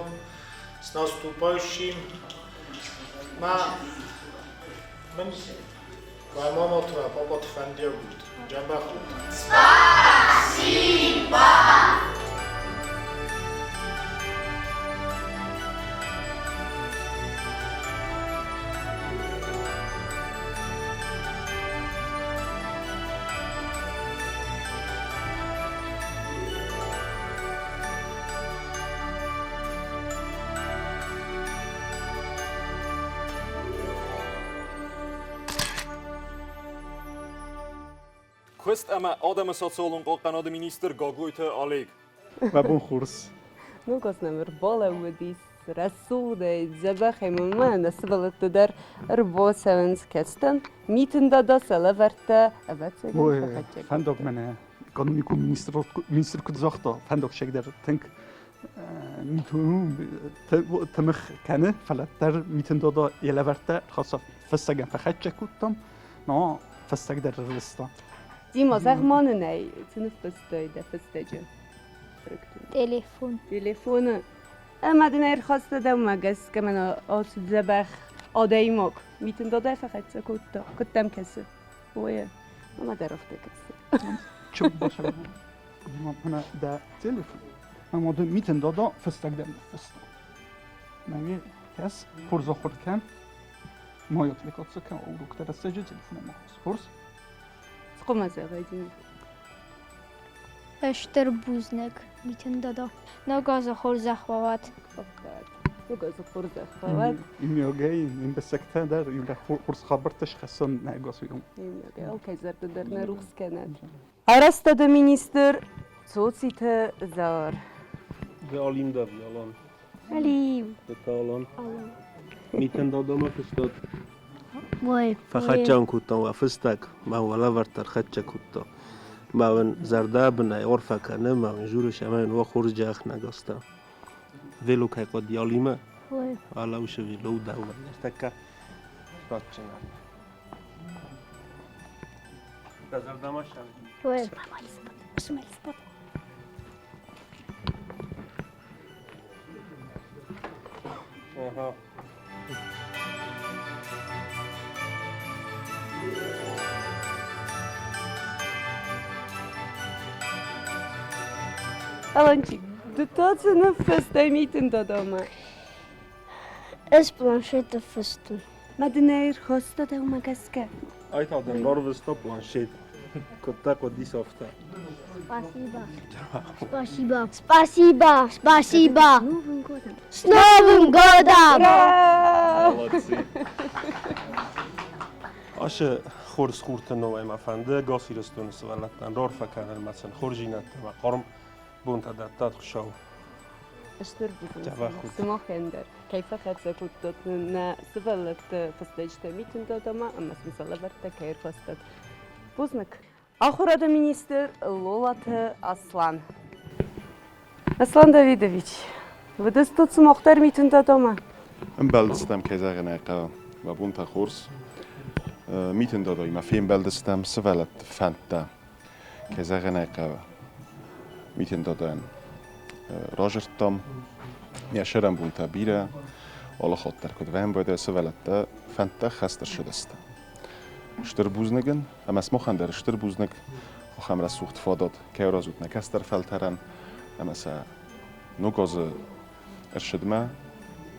с наступающим. Ма Мын мӕ маматы мӕ папаты фӕндиаг ут, дзӕбӕх ут. Спасибо! Куыст ӕмӕ адӕмы социалон хъахъхъӕнады министр Гаглойты Олег. Мӕ бон хорз. Ног аз нӕм ӕрбалӕууыдис рӕсугъдӕй, дзӕбӕхӕй мӕ нӕ сывӕллӕттӕ дӕр ӕрбацӕуынц кӕцытӕн Митын дада сӕ лӕвӕрттӕ, ӕвӕццӕгӕн, фӕхӕццӕ Фӕндаг мӕнӕ экономикон министр, министр куыд загъта, фӕндагсӕг дӕр тынг тымых кӕны, фӕлӕ дӕр Митын дада йӕ лӕвӕрттӕ рхаста фыссӕгӕн фӕхӕццӕ кодтам, но фыссӕг дӕр ӕрвыста. Дима, зӕгъ ма нын ӕй, цы ныффыстай дӕ фыстӕджы? Телефон. Телефоны. Ӕмӕ дын ӕрхаста дӕумӕ гӕсгӕ мӕнӕ ацы дзӕбӕх адӕймаг. Митын дада фӕхӕццӕ кодта. Куыд дӕм кӕсы? Ой, ӕмӕ дӕр афтӕ кӕсы. Чып Мӕнӕ дӕ телефон. Ӕмӕ ды Митын дада фыстӕг дӕм ныффыста. Мӕ кӕс, хорз ахуыр кӕн. Ма отвлекаться кӕн уроктӕ рӕстӕджы телефонӕй ма хъус. Хорз? Цы хъуамӕ зӕгъай, Димитр? Стыр бузныг, Митын дада. Ног азы хорзӕх уӕд. Ног азы хорзӕх уӕд. Имиогӕй ӕмбӕстӕгтӕ дӕр иулӕ хорз хабӕрттӕ схӕссон нӕ ӕгас уйом. Имиогӕй алкӕй зӕрдӕ дӕр нӕ рухс кӕнӕд. Арӕзтады министр Цоциты Зауыр. Алим Дави, Алан. Алим. Это Алан. Митын дадамӕ фыстад. Ой. Фӕхӕццӕ кодтам уӕ фыстӕг, мӕ уӕлӕвӕрд ӕрхӕццӕ кодта. Мӕ уын зӕрдӕбынӕй арфӕ кӕны, мӕ уын журыс ӕмӕ уын уӕ хорз джӕх нӕ гаста. Вело кӕй хъуыди Алимӕ? Ой. Алаушы вело дӕу ныртӕккӕ сбадджынӕн. Дӕ зӕрдӕмӕ Ой. Ага. Аланчик, ды та цы ныффыстай Митын дадамӕ? Ӕз планшеты фыстон. Мӕ дын ӕй ӕрхаста дӕумӕ гӕсгӕ. Ай та дын рарвыста планшет. Куыдта хъуыдис афтӕ. Спасибо. Спасибо. Спасибо. Спасибо. С Новым годом! Молодцы! Ашы хорз хурты номӕй мӕ фӕнды ӕгас Ирыстоны сывӕллӕттӕн раарфӕ кӕнын ӕмӕ сын хорздзинӕдтӕ ӕмӕ хъарм бонтӕ дӕттӕд Хуыцау. Стыр бузныг сымахӕн дӕр, кӕй фӕхӕццӕ кодтат нӕ сывӕллӕтты фыстӕджытӕ Митын дадамӕ ӕмӕ сын сӕ лӕвӕрттӕ кӕй ӕрхастат. Бузныг. Ахуырады министр Лолаты Аслан. Аслан Давидович, выдыстут сымах дӕр Митын дадамӕ? Ӕмбӕлдыстӕм, кӕй зӕгъын ӕй хъӕуы, мӕ бонтӕ хорз. Митын дадаимӕ фембӕлдыстӕм сывӕллӕтты фӕндтӕ, кӕй зӕгъын ӕй хъӕуы. Митын дадайӕн разырдтам, йӕ сӕрӕнбонтӕ бирӕ, алы хатт дӕр куыд вӕмбӕлы, сывӕллӕттӕ фӕндтӕ хӕст ӕрцыдысты. Стыр бузныг ын, ӕмӕ сымахӕн дӕр стыр бузныг, ахӕм рӕсугъд фадат кӕй аразут нӕ кӕстӕр фӕлтӕрӕн ӕмӕ сӕ ног азы ӕрцыдмӕ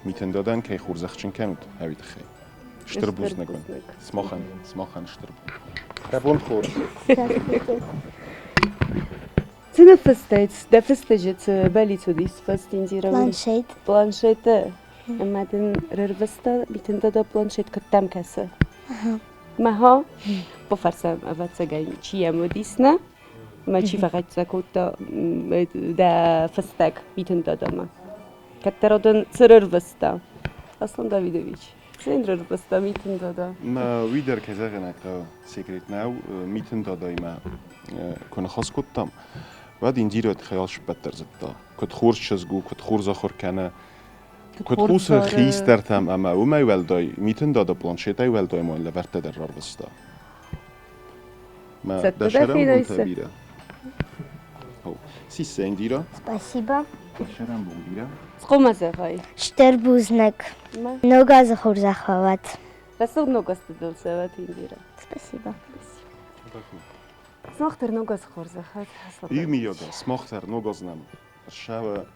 Митын дадӕн кӕй хорзӕхджын кӕнут, уый тыххӕй. Стыр бузныг уын. Сымахӕн, сымахӕн стыр бузныг. Дӕ бон хорз. Цы ныффыстай? Дӕ фыстӕджы цы бӕллиц уыдис фыст, Индира? Планшет. Планшеты. Ӕмӕ дын рырвыста Митын дада планшет куыд дӕм кӕсы? Мӕ бафӕрсӕм, ӕвӕццӕгӕн, чи йӕм уыдис, нӕ? Ӕмӕ чи фӕхӕццӕ кодта дӕ фыстӕг Митын дадамӕ? Кӕддӕр дын цы рырвыста? Аслан Давидович, цы йын рырвыста Митын дада? Мӕ уый дӕр, кӕй зӕгъын ӕй хъӕуы, секрет нӕу. Митын дадаимӕ куы ныхас кодтам, уӕд Индирӕ тыххӕй алцыппӕт дӕр зыдта. Куыд хорз чызг у, куыд хорз ахуыр кӕны, куыд хъусы хистӕртӕм ӕмӕ уымӕй уӕлдай Митын дада планшетӕй уӕлдай ма лӕвӕрттӕ дӕр рарвыста. Мӕ дӕ сӕрӕнбонтӕ бирӕ. Сиссе, Индира. Спасибо. Сӕрӕнбон бирӕ. Схъомӕ зӕгъай. Стыр бузныг. Ног азы хорзӕх уӕд. Рӕсугъд ног азты дыл цӕуӕд, Индира. Спасибо. Сымах дӕр ног азы хорзӕх уӕд. Иумийагӕй сымах дӕр ног аз нӕм ӕрсӕуы.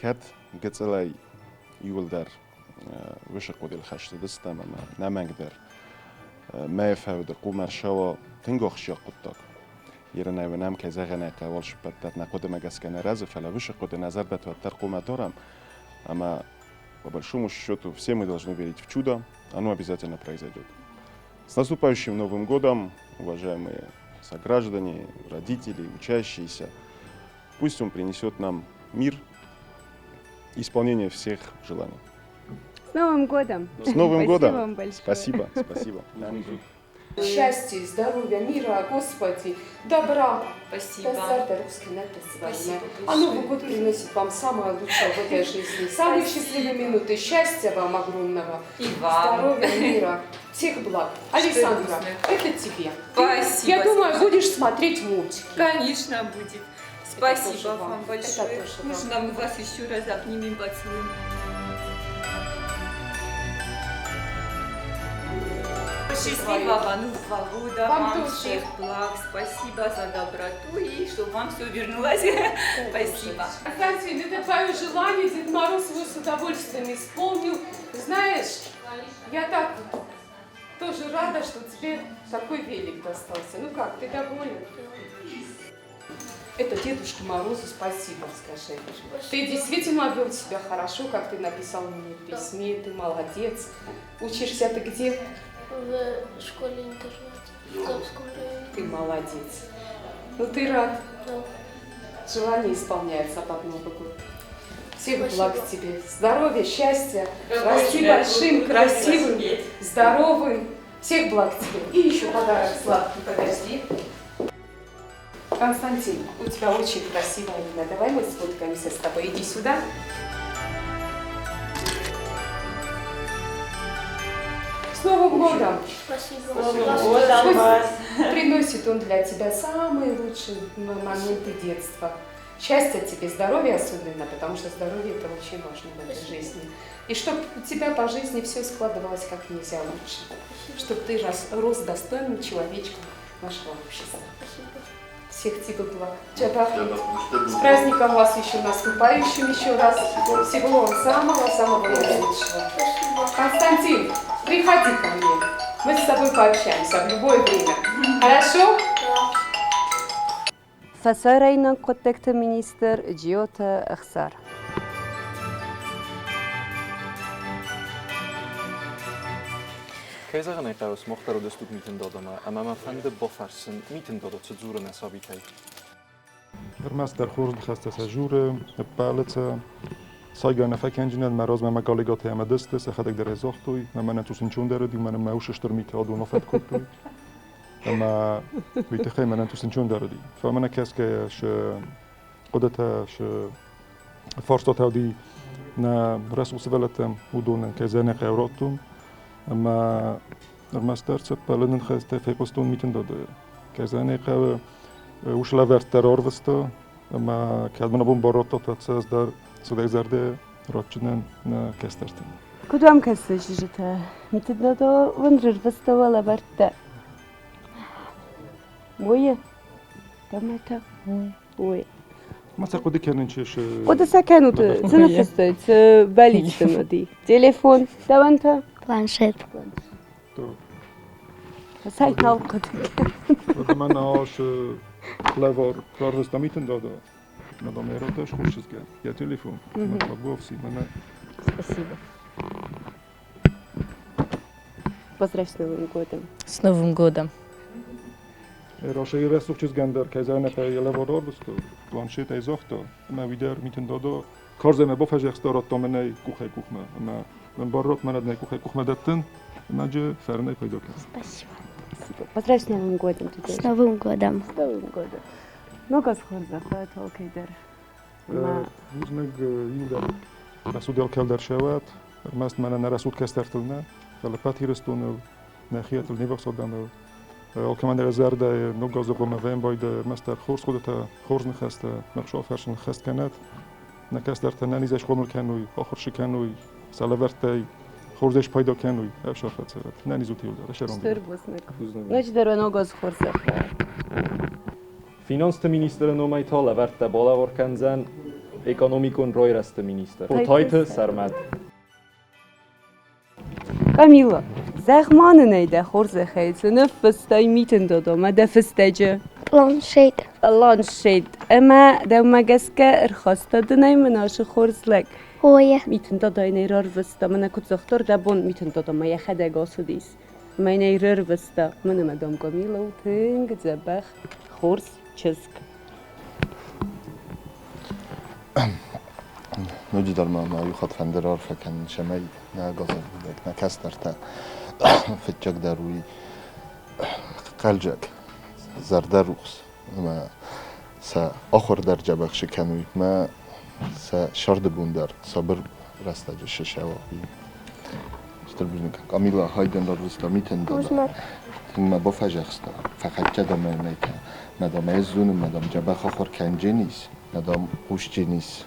Кӕд гыццылӕй иуылдӕр уыцы хъуыдыйыл хӕст уыдыстӕм ӕмӕ нӕмӕнгдӕр мӕйы фӕуды хъуымӕ ӕрсӕуа тынг ахсджиаг хъуыддаг. Ерынӕй уынӕм, кӕй зӕгъын ӕй хъӕуы, алшыппӕт дӕр нӕ хъуыдымӕ гӕсгӕ нӕ рӕзы, фӕлӕ уыцы хъуыды нӕ зӕрдӕты уӕддӕр хъуымӕ дарӕм ӕмӕ по большому счету все мы должны верить в чудо, оно обязательно произойдет. С наступающим Новым годом, уважаемые сограждане, родители, учащиеся! Пусть он принесет нам мир, исполнение всех желаний. С Новым годом! С Новым годом! Спасибо вам большое. Спасибо, спасибо. Счастья, здоровья, мира, Господи, добра. Спасибо. Спасибо. А Новый год приносит вам самое лучшее в этой жизни. Самые счастливые минуты. Счастья вам огромного. И вам. Здоровья, мира. Всех благ. Александра, это тебе. Спасибо. Я думаю, будешь смотреть мультики. Конечно, будет. Спасибо вам вам. большое. Это тоже вам. Можно мы вас еще раз обнимем, поцелуем? Счастливого Нового года, Вам вам, тоже. всех благ, спасибо за доброту и чтобы вам все вернулось. Спасибо. Константин, это твое желание Дед Мороз его с удовольствием исполнил. Знаешь, я так тоже рада, что тебе такой велик достался. Ну как, ты доволен? Это Дедушке Морозу спасибо скажи. Ты действительно вел себя хорошо, как ты написал мне в письме, ты молодец. Учишься ты где? В школе-интернате в Капском районе. Ты молодец. Ну ты рад. Да. Желание исполняется под Новый год. Всех Спасибо. благ тебе, здоровья, счастья, Какой расти тебя большим, буду красивым, велосипед. здоровым. Всех благ тебе. И еще подарок сладкий, подожди. Константин, у тебя очень красивое имя. Давай мы сфоткаемся с тобой. Иди сюда. С Новым годом! Спасибо. С Новым годом Пусть вас! Приносит он для тебя самые лучшие моменты детства. Счастья тебе, здоровья особенно, потому что здоровье это очень важно в этой жизни. И чтобы у тебя по жизни все складывалось как нельзя лучше. Чтобы ты рос достойным человечком нашего общества. Всех тебе благ. Джабах. С праздником вас еще наступающим еще раз. Всего вам самого-самого наилучшего. Константин, приходи ко мне. Мы с тобой пообщаемся в любое время. Хорошо? Фӕсарӕйнаг хъуыддӕгты министр Джиоты Ӕхсар. Кӕй зӕгъын ӕй хъӕуы, сымах дӕр уыдыстут Митын Дадамӕ, ӕмӕ мӕ фӕнды бафӕрсын, Митын Дада цы дзуры нӕ сабитӕй? Ӕрмӕстдӕр хорз ныхӕстӕ сӕ журы, ӕппӕлы сӕ. Сайгӕ нӕ фӕкӕнджынӕн, мӕ размӕ мӕ галигатӕ ӕмӕ дысты, сӕхӕдӕг дӕр ӕй загътой, мӕ мӕнӕн цъус ӕнцондӕр уыди, мӕнӕн мӕ ус стыр митӕ адон афӕд кодтой. Ӕмӕ уый тыххӕй мӕнӕн цъус ӕнцондӕр уыди. Фӕлӕ мӕнӕ кӕсгӕйӕ сы хъуыдытӕ, сы фарстатӕ уыди нӕ рӕсугъд сывӕллӕттӕм, уыдонӕн кӕй зӕнӕхъӕу радтон. Ӕмӕ ӕрмӕстдӕр сӕ ппӕлыны ныхӕстӕ фехъуыстон Митын Дадайӕ. Кӕй зӕгъын ӕй хъӕуы, ус лӕвӕрттӕ рарвыста, ӕмӕ кӕд мын абон бар радта, уӕд сӕ ӕз дӕр сыгъдӕгзӕрдӕ ратджынӕн нӕ кӕстӕртӕн. Куыд уӕм кӕсы чызджытӕ? Митын Дада уын рырвыста уӕ лӕвӕрттӕ. Уойы? Дӕумӕ та? Уойы. Ма сӕ хъуыды кӕнын чи сы... Хъуыды сӕ кӕнут, цы ныффыстай, цы бӕллиц дын уыди? Телефон, дӕуӕн та? Планшет. Цӕй нал хъуыды кӕнын. Мӕнӕ ас лӕвар рарвыста Митын Дада. Мадам Эрота схуссызгӕ йӕ телефон. Мӕ мӕнӕ. Спасибо. Поздравь с Новым годом. С Новым годом. Рашӕй рӕсугъд чызгӕн дӕр кӕй зӕгъын ӕй лӕвар рарвыста, планшет ӕй загъта, ӕмӕ уый дӕр Митын Дада карзӕй мӕ бафӕдзӕхста, радта мӕнӕй къухӕй къухмӕ. Ӕмӕ мӕн бар радт, мӕнӕ дын ӕй къухӕй къухмӕ дӕттын, ӕмӕ джы фӕрнӕй пайда кӕн. Спасибо. Спасибо. Поздравь с Новым годом. С Новым годом. С Новым годом. Ног аз хорзӕх уӕд алкӕй дӕр. Бузныг иугӕр рӕсугъд алкӕдӕр сӕуӕд, ӕрмӕст мӕнӕ нӕ рӕсугъд кӕстӕртыл нӕ, фӕлӕ пӕт Ирыстоныл, нӕхиӕтыл, не ввахс адӕмыл. Алкӕмӕн дӕр зӕрдӕйы ног азы хъуамӕ фембӕлды ӕрмӕстдӕр хорз хъуыдытӕ, хорз ныхӕстӕ, мӕ фӕрсын хӕст кӕнӕд. Нӕ кӕстӕртӕ нӕнизӕй схъомыл кӕной, ахуыр кӕной, сӕ лӕвӕрттӕй Хорзӕй спайда кӕной ӕфсар фӕцӕрӕд. Нӕнизут иуылдӕр, сӕрон. Стыр бузныг. Ноджыдӕр уӕ ног аз хорзӕх уӕд. Финансты министры номӕй та лӕвӕрттӕ балӕвар кӕндзӕн экономикон райрӕзты министр Хъотайты Сӕрмӕт. Камила, зӕгъ-ма нын ӕй дӕ хорзӕхӕй, цы ныффыстай Митын Додомӕ дӕ фыстӕджы? Планшет. Планшет. Ӕмӕ дӕумӕ гӕсгӕ ӕрхаста дын ӕй мӕнӕ хорз лӕг. Ой. Митын Додойы нӕ рарвыста, мӕнӕ куыд загъта, дӕ бон Митын Додомӕ йӕхӕдӕг ацыдис. Мӕ нӕ рарвыста. Мӕнӕ мӕ дам Камила у тынг дзӕбӕх, хорз чызг. Ноджыдӕр ма мӕ иу хатт фӕнды раарфӕ кӕнын, цӕмӕй нӕ газетмидӕг, нӕ кӕстӕртӕ фыццагдӕр уый хъӕлдзӕг, зӕрдӕрухс ӕмӕ сӕ ахуыр дӕр дзӕбӕх цы кӕной ӕмӕ сӕ сӕрды бон дӕр сабыр рӕстӕджы ссӕуа, уый. Стыр бузныг. Камила, хайдӕн рарвыста митӕн дада. Тынг мӕ бафӕзӕхста. Фӕхӕццӕ дӕ мӕнӕй та. Мадам ӕз зонын, мадам дзӕбӕх ахуыр кӕндженис, мадам хъусдженис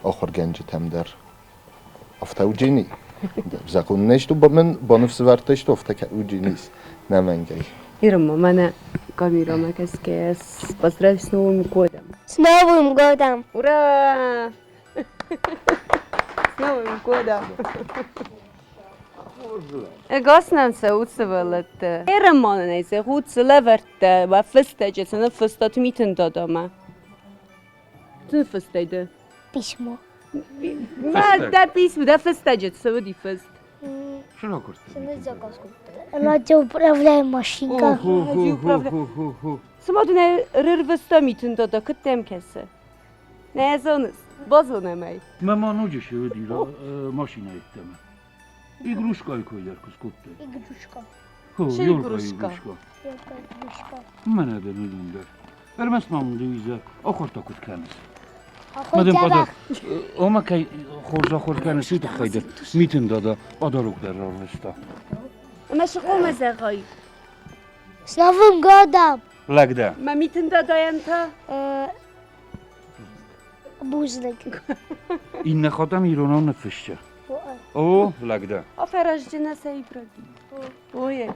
ахуыргӕнджытӕм дӕр. Афтӕ уджени. Закъон не что мын баныфсывӕрдта, что афтӕ удженис. Нӕмӕнгӕй. Ирма, мӕнӕ камерӕмӕ кӕсгӕйӕ поздравь с Новым годом! С Новым годом! Ура! С Новым годом! Ӕгас нӕм цӕут сывӕллӕттӕ. Ӕрӕмманӕй зӕгъут, цы лӕвӕрттӕ уӕ фыстӕджы, цы ныффыстат Митын Дадамӕ? Цы ныффыстай ды? Письмо. Мӕ дӕ письмо, дӕ фыстӕджы цы уыди фыст? Радиоуправляемая машинка. Цыма дын ӕрырвыста Митын Дада, куыд дӕм кӕсы? Нӕ зоныс? Базонӕм ӕй. Мӕ ма ноджы цы уыди машинӕ йеддӕмӕ. Игрушкайы кой дӕр куы скодтай. Игрушка. Хо, ёлка игрушка. Ёлка игрушка. Мӕнӕ дын уыдон дӕр. Ӕрмӕст ма мын дыуизӕ ахуыртӕ куыд кӕныс? Ахуыр дзӕбӕх. Ома кӕй хорз ахуыр кӕныс, уый тыххӕй дӕр Митын дада подарок дӕр рарвыста. Ӕмӕ цы хъуамӕ зӕгъай? С Новым годом! Лӕг дӕ. Мӕ Митын дадайӕн та? Бузныг. Иннӕ хатт иронау ныффыссы. О, лӕг дӕ. Афӕразджына сӕ Ибрагим. Ой,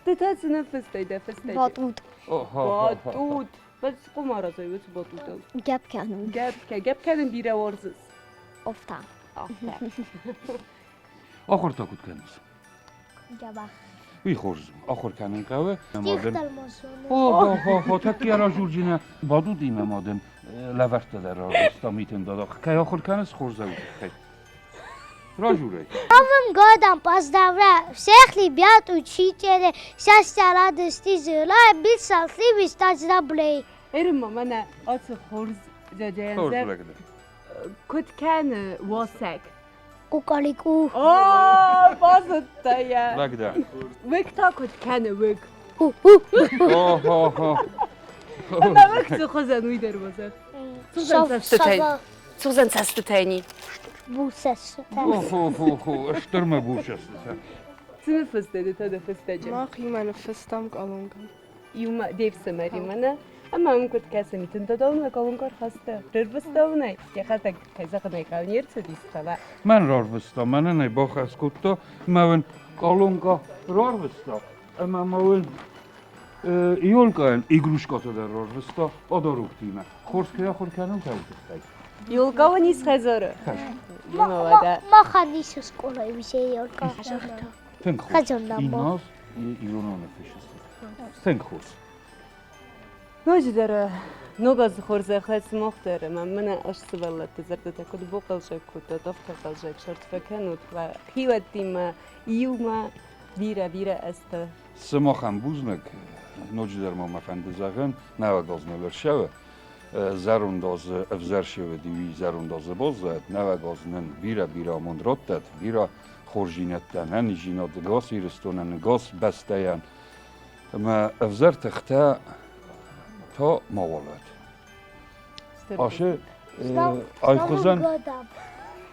ты та цы ныффыстай дӕ фыстӕджы? Батут. Батут. Бӕз къуымаразӕй уыцы батутыл. Гӕпп кӕнын. Гӕпп кӕ, гӕпп кӕнын бирӕ уарзыс. Офта. Афтӕ. Ахуыр та куыд кӕныс? Дзӕбӕх. Уый хорз у. Ахуыр кӕнын хъӕуы. Стихтӕ ма зоны. О, тӕккӕ разурджына бадудимӕ ма дын лӕвӕрттӕ дӕр рарвыста Митын дада. Кӕй ахуыр кӕныс хорзӕй тыххӕй? Разурай. Новым годом поздравляю всех ребят, учителей, счастья, радости, желаю быть счастливы и стать добрее. Эрма, мӕнӕ ацы хорз дядяйӕн Хорз лӕг дӕ. Куыд кӕны уасӕг? Кукареку. О, базыдта йӕ. Лӕг дӕ. Уыг та куыд кӕны уыг? О-хо-хо. Ӕмӕ уыг цы хуызӕн уый дӕр уыдзӕн. Судзӕн цӕстытӕ ни. Бур цӕстытӕ. О-хо-хо-хо, стыр мӕ бур цӕстытӕ. Цы ныффыстай ды та дӕ фыстӕджы? Мах иумӕ ныффыстам къалонка. Иумӕ де фсымӕримӕ нӕ? Ӕмӕ уым куыд кӕсы Митын Дадонмӕ колонка ӕрхаста? Рарвыстаунӕй? Йӕхӕдӕг, кӕй зӕгъын ӕй хъӕуы, не рцыдис, фӕлӕ. Мӕн рарвыста, мӕнӕн ӕй бахӕс кодта, мӕ уын къалонка рарвыста, ӕмӕ ма уын Ёлкайӕн игрушкӕтӕ дӕр рарвыста подароктимӕ. Хорз кӕй ахуыр кӕнут, уый тыххӕй. Ёлка уын ис хӕдзары? Махӕн ис скъолайы уыцы ёлка. Тынг хорз. Инназ иронау ныффыссыс. Тынг хорз. Ноджыдӕр ног азы хорзӕхӕй сымах дӕр ӕмӕ мӕнӕ ас сывӕллӕтты зӕрдӕтӕ куыд бахъӕлдзӕг кодтат, афтӕ хъӕлдзӕг сӕрд фӕкӕнут уӕ хиуӕттимӕ иумӕ бирӕ-бирӕ азтӕ. Сымахӕн бузныг, ноджыдӕр ма мӕ фӕнды зӕгъын, нӕуӕг аз ныл ӕрцӕуы. Зӕронд азы ӕвзӕр севӕди, уый зӕронд азы баззайӕд, нӕуӕг аз нын бирӕ-бирӕ амонд раттӕд, бирӕ хорздзинӕдтӕ, ӕнӕниздзинад гас Ирыстонӕн, гас бӕстӕйӕн. Ӕмӕ ӕвзӕр тыхтӕ та мауал уӕд. Ашы айхуызӕн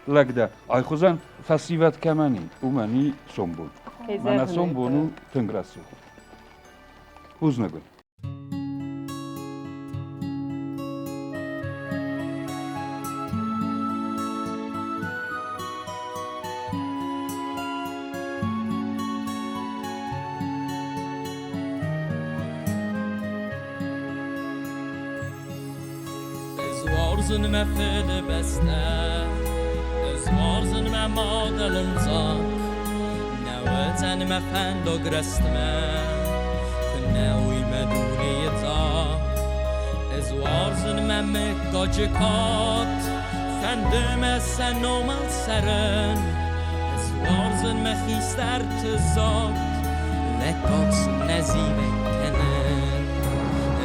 лӕг дӕ, айхуызӕн фӕсивӕд кӕмӕн и, уымӕн и сомбон. Мӕнӕ сомбон у тынг рӕсугъд. Бузныг уын. уарзын мӕ фыдыбӕстӕ, Ӕз уарзын мӕ мадӕлон взаг. Нӕ уыдзӕн мӕ фӕндаг рӕстмӕ, Куы нӕ уый мӕ дунейы дзаг. Ӕз уарзын мӕ мыггаджы кад, Фӕнды мӕ сӕ номыл цӕрын. Ӕз уарзын мӕ хистӕрты зад, Лӕггад сын нӕ зивӕг кӕнын.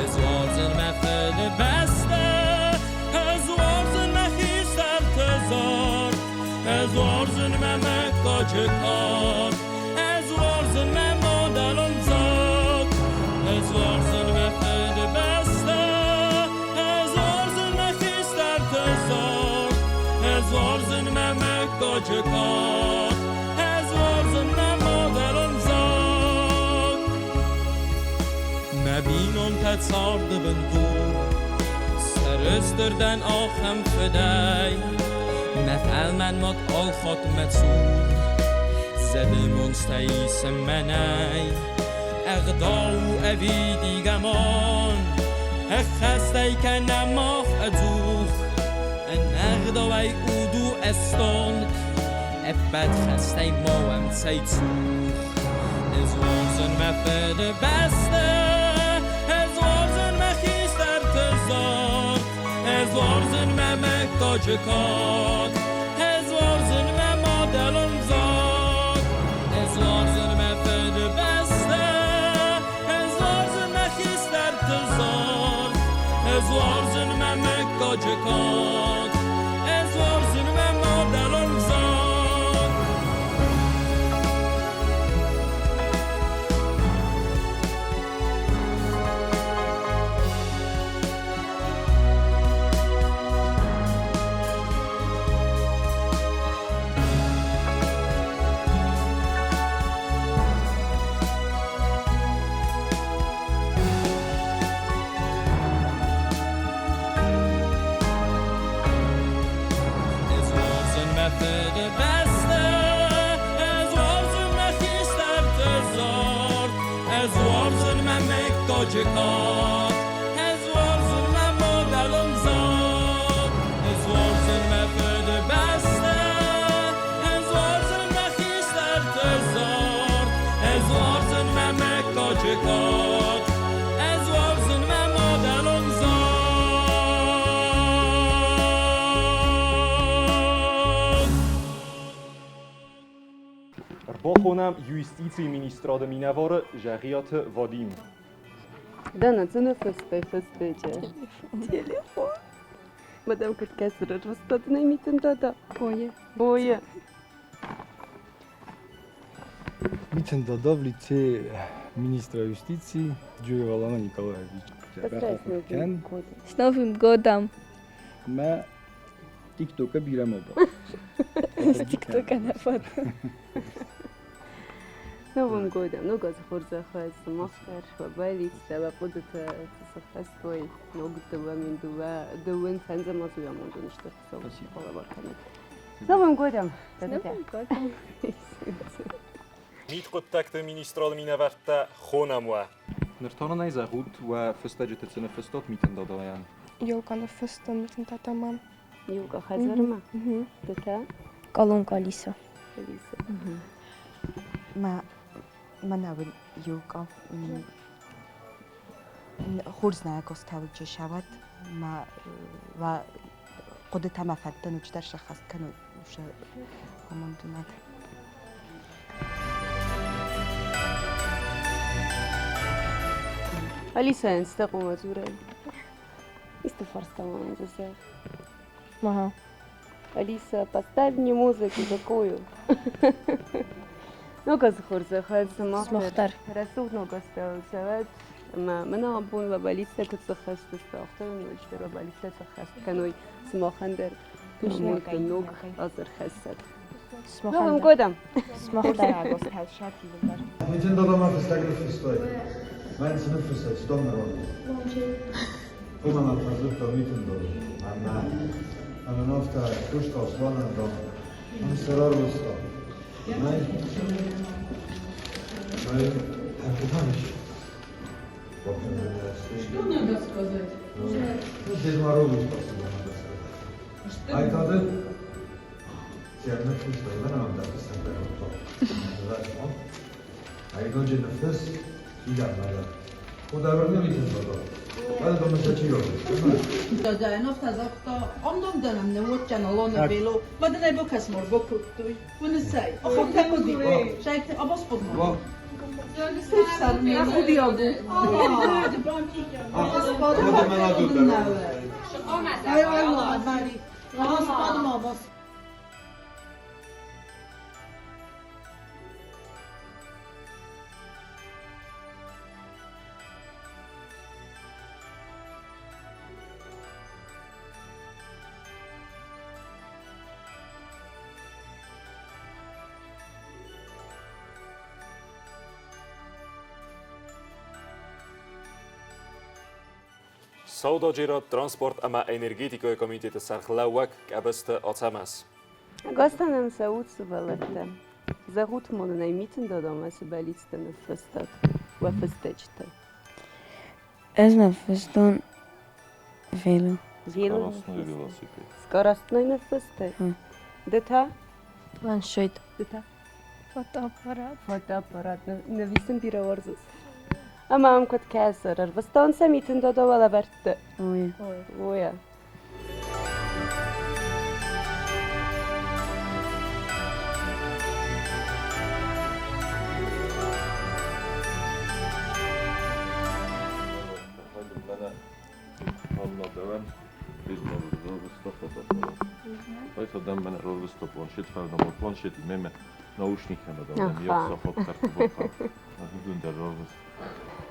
Ӕз уарзын мӕ фыдыбӕстӕ, Ӕз уарзын мӕ хистӕрты зард, Ӕз уарзын мӕ мыггаджы кад, Ӕз уарзын мӕ мадӕлон взаг. Ӕз уарзын мӕ фыдыбӕстӕ, Ӕз уарзын мӕ хистӕрты зард, Ӕз уарзын мӕ мыггаджы кад, Ӕз уарзын мӕ мадӕлон взаг. Мӕ бинонтӕ царды бындур, Сӕрыстыр дӕн ахӕм фыдӕй. Мӕ фӕлмӕн мад алхатт мӕ цур, Зӕды монцтӕ исы мӕнӕй. Ӕгъдау ӕвидигӕ мон, Ӕххӕстӕй кӕнӕм мах ӕдзух. Ӕнӕгъдауӕй уд у ӕстонг, Ӕппӕт хӕстӕй ма уӕм цӕй цух. Ӕз уарзын мӕ фыдыбӕстӕ, Ӕз уарзын мӕ хистӕрты зард, Ӕз уарзын мӕ мыггаджы кад, Ӕз уарзын мӕ мадӕлон взаг. Ӕз уарзын мӕ фыдыбӕстӕ, Ӕз уарзын мӕ хистӕрты зард, Ӕз уарзын мӕ мыггаджы кад, Ӕз уарзын мӕ мадӕлон взаг. Ӕз уарзын мӕ фыдыбӕстӕ, Ӕз уарзын мӕ хистӕрты зард, Ӕз уарзын мӕ мыггаджы кад, Ӕз уарзын мӕ мадӕлон взаг. Ӕз уарзын мӕ фыдыбӕстӕ, Ӕз уарзын мӕ хистӕрты зард, Ӕз уарзын мӕ мыггаджы кад, Ӕз уарзын мӕ мадӕлон взаг. Ӕрбахонӕм юстицийы министрады минӕвары Зӕгъиаты Вадим. Дана, цы ныффыстай фыстӕджы? Телефон. Мадам куыд кӕсы рарвыстатынӕй Митын дада? Бойы. Бойы. Митын дада в лице министра юстиции Джуева Алана Николаевич. С Новым годом! Мӕ ТикТока бирӕ ма ба. ТикТока нӕ фӕд. С Новым годом! Ног азы хорзӕх сымах дӕр, уӕ бӕллицтӕ, уӕ хъуыдытӕ цы сӕххӕст уой, ног дыууӕ мин дыууӕ дыууын фӕндзӕм азы уӕ амондон стыр Хуыцау балӕвар кӕнӕд. С Новым годом! С Новым годом! Мидхъуыддӕгты министрады минӕвӕрттӕ хонӕм уӕ. Ныр та нын ӕй зӕгъут, уӕ фыстӕджыты цы ныффыстат Митын Дадайӕн? Елка ныффыстон Митын Дадамӕ. Елка хӕдзармӕ? Ды та? Колонка Алиса. Алиса. Мӕ мӕнӕуын елка хорз нӕ гостауджы сӕвӕд мӕ уӕ хъуыдытӕ мӕ фӕндтӕ ноджыдӕр сӕххӕст кӕной уыцы амонддзинад. Алисайӕн цытӕ хъуамӕ дзурай? Исты фарста ма мын дзы зӕгъ. Ага. Алиса, поставь мне музыку такую. Ног азы хорзӕхӕн сымах дӕр. Рӕсугъд ног азтӕ цӕуӕд. Ӕмӕ мӕн абон уӕ бӕллицтӕ куыд сӕххӕст сты, афтӕ уын ноджыдӕр уӕ бӕллицтӕ сӕххӕст кӕной сымахӕн дӕр. Амонд ног аз ӕрхӕссӕд. Новым годом! Митын дадамӕ фыстӕг ныффыстай. Мӕн цы ныффыссай, цы дам нӕ Уымӕн ӕмӕ фӕдзырдта Митын дада. Ӕмӕ ӕмӕ афтӕ куыста Асланӕн дам. Ӕмӕ сӕ рарвыста. Нӕй. Нӕй. Что надо сказать? Ну, Дед Морозу спасибо надо сказать. А это ты? Сӕудӕджерад, транспорт ӕмӕ энергетикӕйы комитеты сӕргълӕууӕг Къӕбысты Ацӕмӕз. Гӕстӕнӕн цӕут сывӕллӕттӕ. Зӕгъут ма нын ӕй Митын Дадамӕ цы бӕллицтӕ ныффыстат уӕ фыстӕджытӕ? Ӕз ныффыстон вело. Вело Скоростной велосипед. Скоростной ныффыстай? Ды та? Планшет. Ды та? Фотоаппарат. Фотоаппарат. Нӕви сын бирӕ уарзыс? Ӕмӕ ам куыд кӕсы? Ӕрвыстон сӕ Митын Дада уӕлӕвӕрдты? Ой. Ой.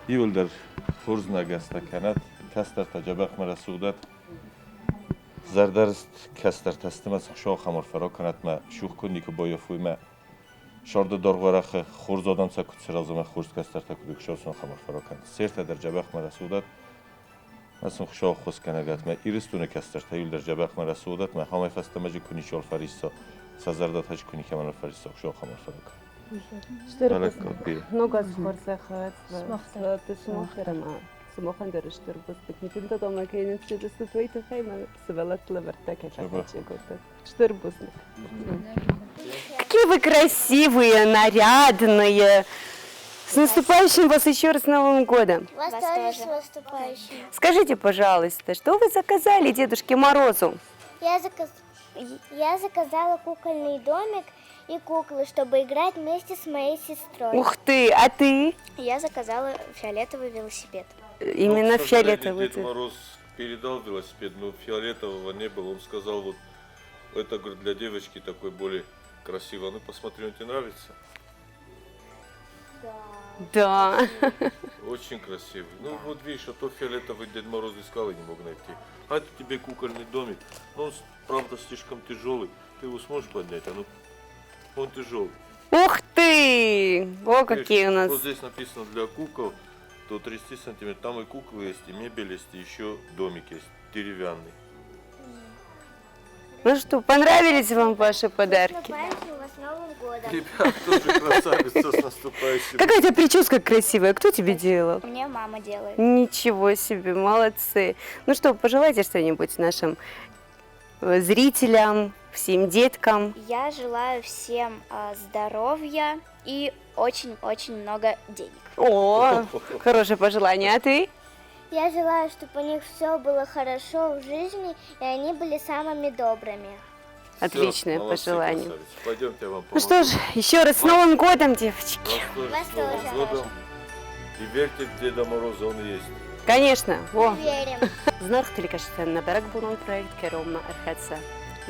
Иууылдӕр хорз нӕгӕстӕ кӕнӕт, кӕстӕртӕ дзӕбӕхмӕ рӕсугъдӕт, зӕрдӕрыст кӕстӕртӕ сты мӕ сын Хуыцау ахӕм арфӕ ракӕнӕт мӕ сух куыд никуы баййафой мӕ сӕрды даргъ-уӕрӕхы хорз адӕм сӕ куыд сырӕза мӕ хорз кӕстӕртӕ куыд Хуыцау сын ахӕм арфӕ ракӕнӕт. Сертӕ дӕр дзӕбӕхмӕ рӕсугъдӕт, мӕ сын Хуыцау ӕххуысгӕнӕгӕт мӕ Ирыстоны кӕстӕртӕ иууылдӕр дзӕбӕхмӕ рӕсугъдӕт мӕ ахӕмӕй фӕстӕмӕ джы куы ничиуал фӕрисса, сӕ зӕрдӕтӕ джы куы никӕмӕн фӕрисса, Хуыцау ахӕм арфӕ ракӕнӕт. Стыр Балӕггад бирӕ. Ног аз хорзӕх уӕд сымах дӕр ӕмӕ сымахӕн дӕр стыр бузныг. Митын Дадамӕ кӕй ныффыстат, уый тыххӕй мӕ сывӕллӕтты лӕвӕрттӕ кӕй фӕхӕццӕ кодтат. Стыр бузныг. Какие вы красивые, нарядные! С наступающим вас еще раз Новым годом! Вас тоже с наступающим. Скажите, пожалуйста, что вы заказали Дедушке Морозу? Я заказала кукольный домик и куклы, чтобы играть вместе с моей сестрой. Ух ты, а ты? Я заказала фиолетовый велосипед. Именно Но, к сожалению, фиолетовый Дед цвет. Мороз передал велосипед, но фиолетового не было. Он сказал, вот это, говорит, для девочки такой более красивый. Ну, посмотри, он тебе нравится? Да. Очень красивый. Ну, вот видишь, а то фиолетовый Дед Мороз искал и не мог найти. А это тебе кукольный домик. Но он, правда, слишком тяжелый. Ты его сможешь поднять? А ну, он тяжелый. Ух ты! О, Видишь, какие у нас! Вот здесь написано для кукол до 30 сантиметров. Там и куклы есть, и мебель есть, и еще домик есть, деревянный. Ну что, понравились вам ваши подарки? Наступающим вас Новым годом. Тебя тоже красавица с наступающим. Какая у тебя прическа красивая, кто тебе делал? Мне мама делает. Ничего себе, молодцы. Ну что, пожелайте что-нибудь нашим зрителям, всем деткам. Я желаю всем здоровья и очень-очень много денег. О, хорошее пожелание. А ты? Я желаю, чтобы у них все было хорошо в жизни, и они были самыми добрыми. Отличное Всё, молодцы, пожелание. красавицы. Пойдемте, я вам Ну что ж, еще раз с Новым годом, девочки. Вас тоже с Новым годом. И верьте в Деда Мороза, он есть. Конечно. О. Верим. Зынаргъ телекӕсджытӕн нӕ бӕрӕгбонон проект кӕронмӕ ӕрхӕццӕ.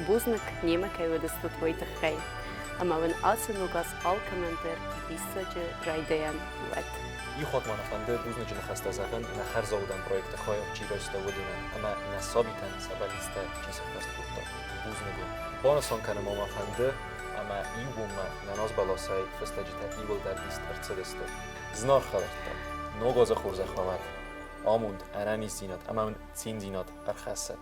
Бузныг, немӕ кӕй уыдыстут, уый тыххӕй. Ӕмӕ уын ацы ног аз алкӕмӕн дӕр диссаджы райдайӕн уӕд. Иу хатт ма нӕ фӕнды бузныджы ныхӕстӕ зӕгъын нӕ хӕрзаудӕн проекты хайад чи райста, уыдонӕн ӕмӕ нӕ сабитӕн сӕ бӕллицтӕ чи сӕххӕст кодта. Бузныг у. Банысан кӕнын ма мӕ фӕнды, ӕмӕ иу бонмӕ нӕ назбӕласӕй фыстӕджытӕ иууылдӕр ист ӕрцыдысты. Зынаргъ хӕлӕрттӕ, ног азы хорзӕх уӕ уӕд! Амонд, ӕнӕниздзинад ӕмӕ уын циндзинад ӕрхӕссӕд!